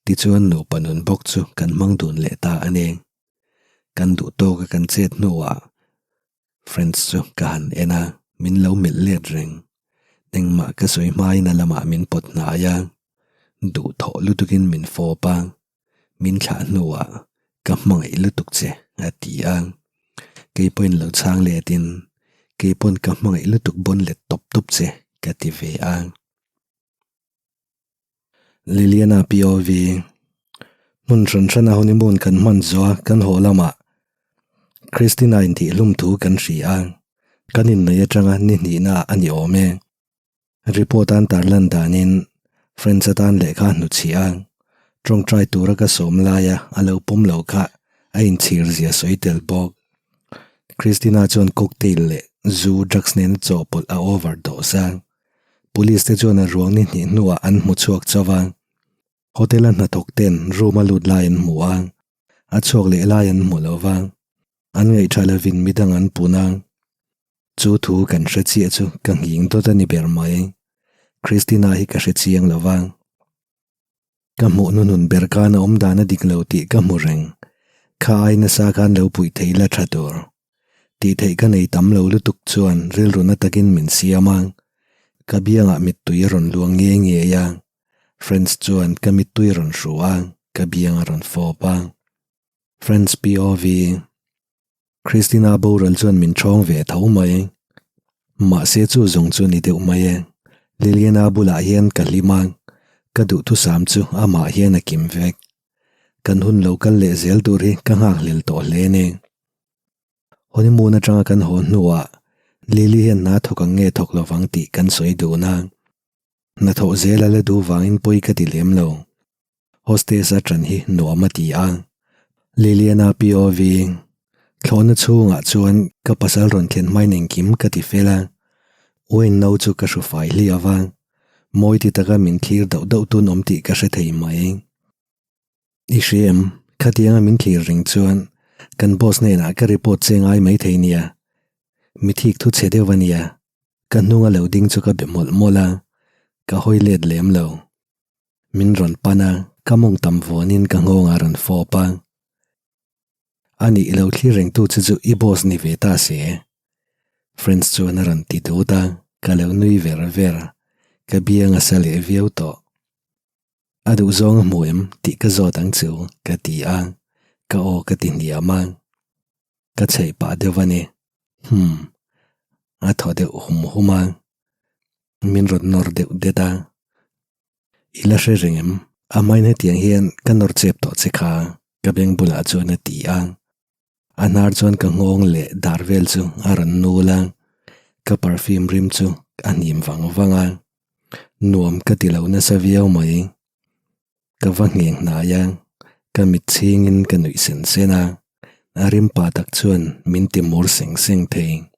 Tichuan nupa nun bawk chu kan hmang dun leh ta a ni. Kan duh tawka kan chet hnuah Frantz chu ka han en a, min lo melh let reng. Engmah ka sawi hmain a lamah min pawt hnai a, duh thawh lutukin min fawp a, min thlah hnuah ka hmangaih lutuk che a ti a. Kei pawhin lo chhang letin kei pawn ka hmangaih lutuk bawn let tawp tawp che ka ti ve a. Liliana POV Hmun hran hrana honeymoon kan hman zuah kan haw lamah Christina intihhlum thu kan hria a, kan inneih atanga ni hnihna a ni awm e. Report an tarlan danin Friends atan lehkha hnuchhiah a, tawngtai tura ka sawm laia a lo pawm lo kha a inchhir zia sawi tel bawk. Christina chuan cocktail leh zu drugs nena chawhpawlh a overdose a. Police te chuan a ruang ni hnih hnuah an hmu chhuak chauh a, hotel a hnathawk ten room a lut lai an hmu a, a chhuak leh lai an hmu lo va, an ngaihṭha lovin midang an pun a. Chu thu kan hre chiah chu ka nghing dawt a ni ber mai. Christina hi ka hre chiang lo va. Ka hmuh hnuhnun ber khan a awm dan a dik lo tih ka hmu reng. Kha ai nasa khan lo puih thei la tha tur. Tih theih ka nei tam lo lutuk chuan rilru na takin min siam a. Ka biangah mittui a rawn luang nge ngei a. Frantz chuan ka mittui a rawn hru a, ka biang a rawn fawp a. Frantz POV. Christina boral chuan min ṭhawng ve tho mai. Mahse chu zawng chu ni deuh mai e. Liliana bulah hian ka hlim a, ka duhthusam chu amah hian a kim vek. Kan hun lo kal leh zel tur hi ka nghakhlel tawh hle a ni. Honeymoon atanga kan haw hnuah Lily hian hna thawk ang nge thawk lovang tih kan sawi dun a. Hnathawh zel a la duh vangin pawi ka ti lem lo. Hostess a ṭan hi nuam a ti a. Liliana POV, Thlawhna chhungah chuan ka pasal rawn thlen hmain engkim ka ti fel a. Wine no chu ka hru fai hliau a, mawi ti taka min thlir dauh dauh tun awm tih ka hre thei mai. I hria em? Khatianga min thlir reng chuan kan boss hnenah ka report che ngai mai thei nia. Mi thik thu chhe deuh a nia. Ka hnunga lo ding chu ka be mawlh mawlh a, ka hawi let lem lo. Min rawn pan a, ka mawng tam vuanin ka nghawng a rawn fawp a. A nih lo thlir rengtu che chu i boss ni ve ta se. Frantz chuan a rawn ti dut a, ka lo nui ver ver. Ka biang a sa leh viau tawh. A duh zawng a hmu em tih ka zawt ang chu ka ti a, ka aw ka ti hniam a. Ka chheih pah deuh a ni. Humm. A thaw deuh hum hum a. Min rawn nawr deuh det a. I la hre reng em? A hmain hetiang hian ka nawr chep tawh che kha. Ka beng bulah chuan a ti a. A hnar chuan ka nghawng leh dar vel chu a rawn nul a, ka perfume rim chu a hnim vang vang a. Nuam ka ti lo nasa viau mai. Ka va ngheng hnai a, ka mit chhingin ka nuih sen sen a, a rim pa tak chuan min ti mur seng seng thei.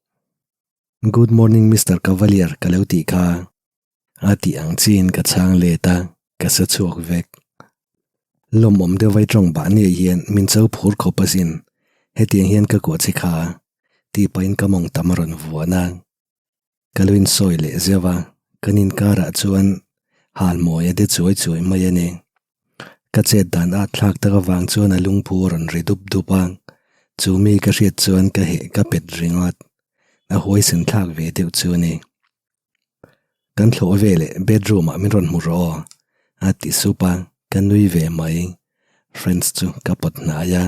Good morning Mister Cavalier ka lo tih kha. A tih ang chiin ka chhang let a, ka sa chhuak vek. Lawmawm deuh vai tawng bah nia hian min cho phur khawp asin, hetiang hian ka kuah che kha, tih pahin ka mawng tam a rawn vuan a. Ka lo insawi leh zeuh a, kan inkarah chuan halmawi a de chuai chuai mai a ni. Ka chet dan at thlak tak avang chuan a lungphu a rawn ri dup dup a, chu mi ka hriat chuan ka heh ka pet ringawt, a huaisen thlak ve deuh chu a ni. Kan thlawh veleh bedroom ah min rawn hmu rawh aw a ti sup a, ka nui ve mai. Friends chu ka pawt hnai a.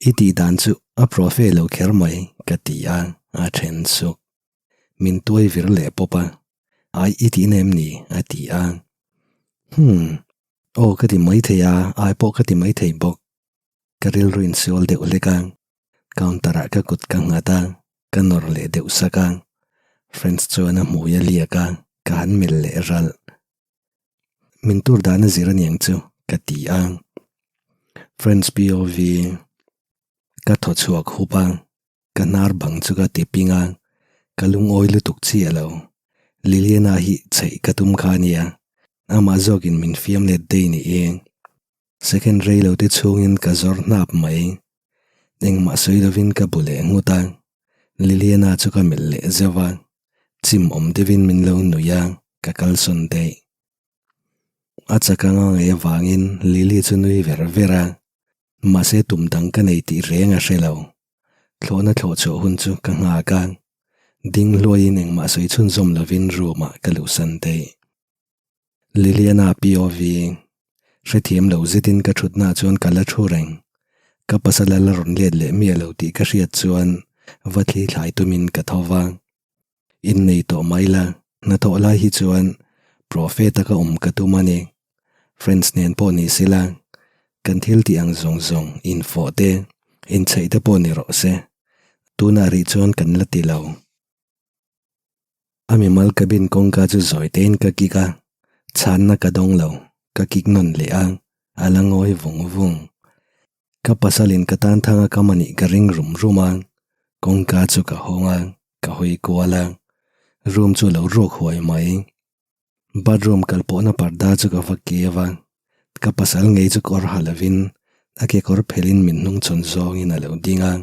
I tih dan chu a profe lo kher mai ka ti a, a then suk. Min tuai vir leh pawp a, ai i tihna em ni a ti a. Hmm, aw ka ti mai thei a, ai pawh ka ti mai thei bawk. Ka rilru insual deuh hlek a. Counter ah ka kut ka nghat a, ka nawr leh deuh sak a. Friends chuan a hmui a liak a, ka han melh leh ralh. Min tur dan a zir aniang chu ka ti a. Friends POV Ka thaw chhuak hup a, ka hnar bang chu ka ti ping a, ka lungawi lutuk chiah lo. Liliana hi chheih ka tum kha ania, amah zawkin min fiam let daih ni e. Second rei lo te chhungin ka zawr hnap mai. Engmah sawi lovin ka bu leh nghut a, Liliana chu ka melh leh zeuh a, chim awm deuhin min lo nuih a, ka kalsawn daih. A chak anga ngaih avangin Lily chu nui ver ver a, mahse tum dang ka nei tih reng a hre lo. Thlawhna thlawh chhuah hun chu ka nghak a, ding hluaiin engmah sawi chhunzawm lovin room ah ka luhsan daih. Liliana POV Hrethiam lo zetin ka thutna chuan ka la thu reng. Ka pasal a la rawn let leh miah lo tih ka hriat chuan va thli thlai tumin ka tho va. Innei tawh mai la, hnathawh lai hi chuan Prophet-a ka awm ka tum a ni. Friends nen pawh ni sela, kan thil tih ang zawng zawng infawh te, inchheih te pawh ni rawh se. Tunah rih chuan kan la ti lo. A mimal cabin kawngka chu zawi tein ka kik a, chhanna ka dawng lo, ka kik nawn leh a, a la ngawi vung vung. Ka pasalin ka tan thang a kam a nih ka ring rum rum a, kawngka chu ka hawng a, ka hawi kual a, room chu a lo ruak huai mai. Bathroom kal pawhna parda chu ka va keu a, ka pasal ngei chu kawr ha lovin a kekawr phelhin min hnungchhawn zawngin a lo ding a.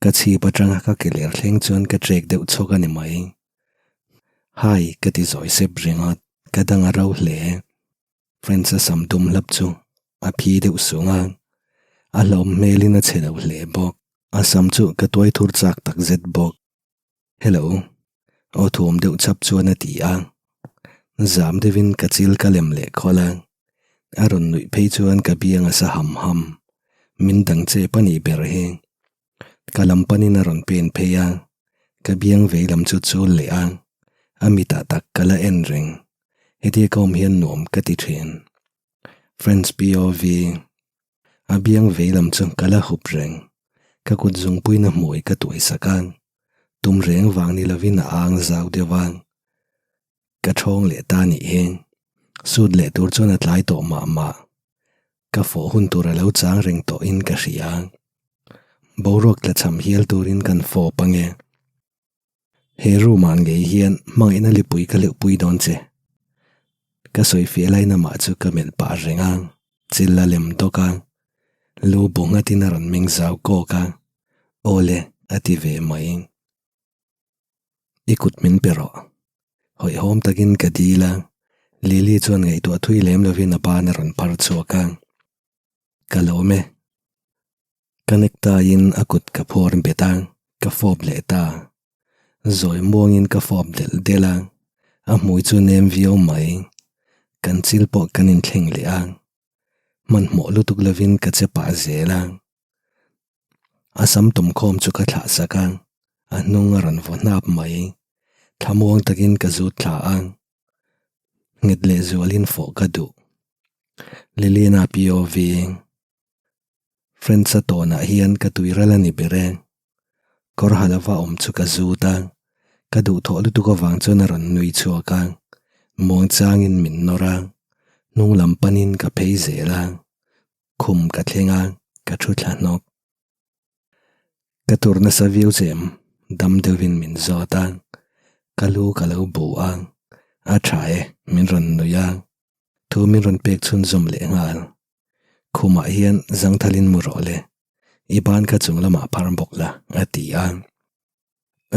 Ka chhip atanga ka ke ler thleng chuan ka trek deuh chhawk a ni mai. Hi ka ti zawi sep ringawt, ka dang a ro hle. Friends a sam dum hlap chu a phi deuh sung a, a hlawm hmelin a chhe lo hle bawk. A sam chu ka tuai thur chak tak zet bawk. Hello. Aw thuam deuh chap chuan a ti a. Zam deuhin ka chil ka lem leh khawlh a. A rawn nuih phei chuan ka biang a sa ham ham. Min dang chep a nih ber hi. Ka lam panin a rawn pen phei a. Ka biang vei lam chu chul leh a. A mitah tak ka la en reng. Hetia ka awm hian nuam ka ti thin. Friends POV. A biang vei lam chu ka la hup reng. Ka kut zungpuina hmui ka tuai sak a. Tum reng vang ni lovin a ang zau deuh a. Ka thawng leh ta nih hi. Sut leh tur chuan a tlai tawh mah mah. Ka fawh hun tur a lo chang reng tawhin ka hria. Boruak tlachham hial turin kan fawp ange. He room ah ngei hian hmangaihna lipui ka hleuhpui dawn che. Ka sawi fiah lai namah chu ka melh pah reng a, chil a lem dawk a. Lu bu nghatin a rawn meng zau kawk a, Aw le, a ti ve mai. I kut min pe rawh. Hawihhawm takin ka dil a, Lily chuan ngaihtuah thui lem lovin a ban a rawn phar chhuak a. Ka lawm e. Ka necktie in a kut ka phawr bet a, ka fawp leh ta. Zawi muangin ka fawp delh delh a, a hmui chu nem viau mai. Kan chil pawh kan inthleng leh a, hmanhmawh lutuk lovin ka che pah zel a. A sam tumkhawm chu ka thlah sak a, a hnung a rawn vaw hnap mai. Thlamuang takin ka zut thla a, nghet leh zualin fawh ka duh. Liliana POV. Friends-a tawnah hian ka tuiral a ni ber e. Kawr ha lova awm chu ka zut a, ka duhthawh lutuk avang chuan a rawn nui chhuak a, muangchangin min nawr a, hnung lam panin ka phei zel a, khum ka thleng a, ka thu thla hnawk. Ka tur nasa viau che em? Dam deuhin min zawt a, ka lu ka lo bu a, a tha e, min rawn nui a, thu min rawn pek chhunzawm leh nghal. Khumah hian zangthalin mu rawh le, i ban kha chung lamah phar bawk la, a ti a.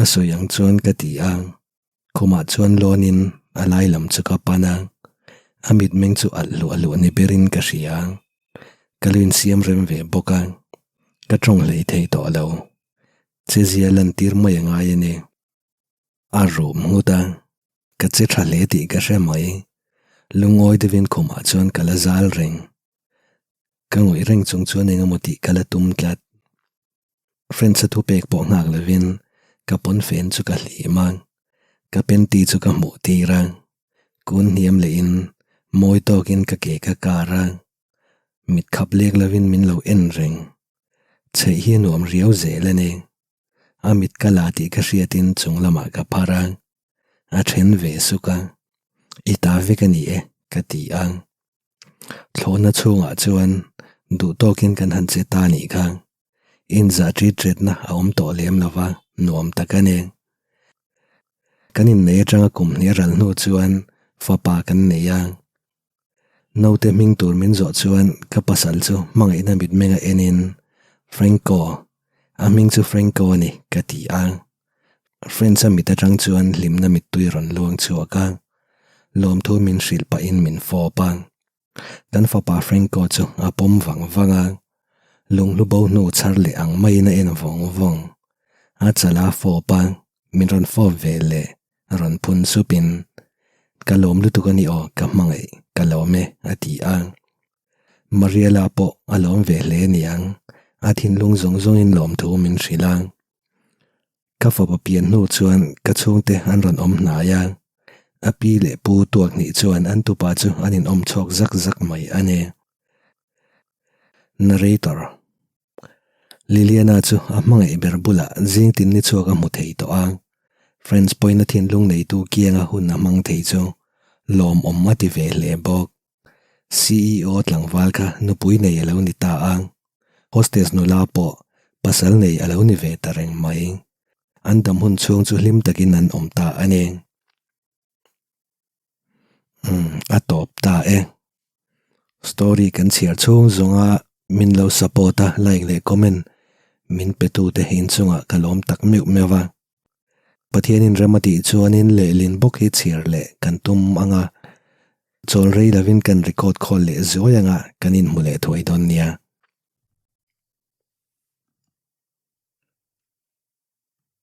A sawi ang chuan ka ti a, khumah chuan lawnin a lai lam chu ka pan a, a mitmeng chu alh hluah hluah ni berin ka hria. Ka lo insiam rem ve bawk a, ka tawng hlei thei tawh lo. Chezia lantir mai a ngai a ni. A rum nghut a, ka che tha hle tih ka hre mai. Lungawi deuhin khumah chuan ka la zal reng. Ka ngawih reng chung chuan eng emaw tih ka la tum tlat. Friends-a thupek pawh nghak lovin ka pawnfen chu ka hlim a, ka panty chu ka hmuh tir a, kun hniam lehin mawi tawkin ka ke ka kar a, mit khap lek lovin min lo en reng. Chheih hi a nuam riau zel a ni. A mit ka la tih ka hriatin chung lamah ka phar a, a then ve suk a, I ta vek a ni e, ka ti a. Thlawhna chhungah chuan duh tawkin kan han che ta nih kha. Inzah ṭit ṭetna a awm tawh lem lo va, nuam tak a ni. Kan inneih aṭanga kum hnih a ral hnu chuan fapa kan nei a. Naute hming tur min zawh chuan ka pasal chu hmangaihna mitmenga enin, Franco, a hming chu Franco a ni, ka ti a. Friends-a mit atang chuan hlimna mittui a rawn luang chhuak a, lawmthu min hrilh pahin min fawp a. Kan fapa Franco chu a pawm vang vang a, lunghlu bo hnu chhar leh ang maiin a en vawng vawng. A chala fawp a, min rawn fawp ve leh. A rawn phun supin, Ka lawm lutuk a ni aw, ka hmangaih, ka lawm e, a ti a. Mariela pawh a lawm ve hle niang, a thinlung zawng zawngin lawmthu min hrilh a. Ka fapa pian hnu chuan ka chhungte an rawn awm hnai a, a pi leh pu tuak hnih chuan an tupa chu an inawm chhawk zak zak mai a ni. Narrator. Liliana chu a hmangaih ber bulah zing tin ni chhuak a hmu thei tawh a, French pawhin a thinlung neitu kianga hun a hmang thei chu lawmawm a ti ve hle bawk. CEO tlangval kha nupui nei a lo ni ta a, hostess nula pawh pasal nei a lo ni ve ta reng mai. An dam hun chhung chu hlim takin an awm ta a ni. Umm a tawp ta e. Story kan chhiar chhung zawnga min lo support a like leh comment min pe tu te inchungah ka lawm tak meuh meuh a. Pathianin rem a tih chuanin lehlin bawk hi chhiar leh kan tum ang a, chawl rei lovin kan record khawl leh zuai anga kan inhmu leh thuai dawn nia.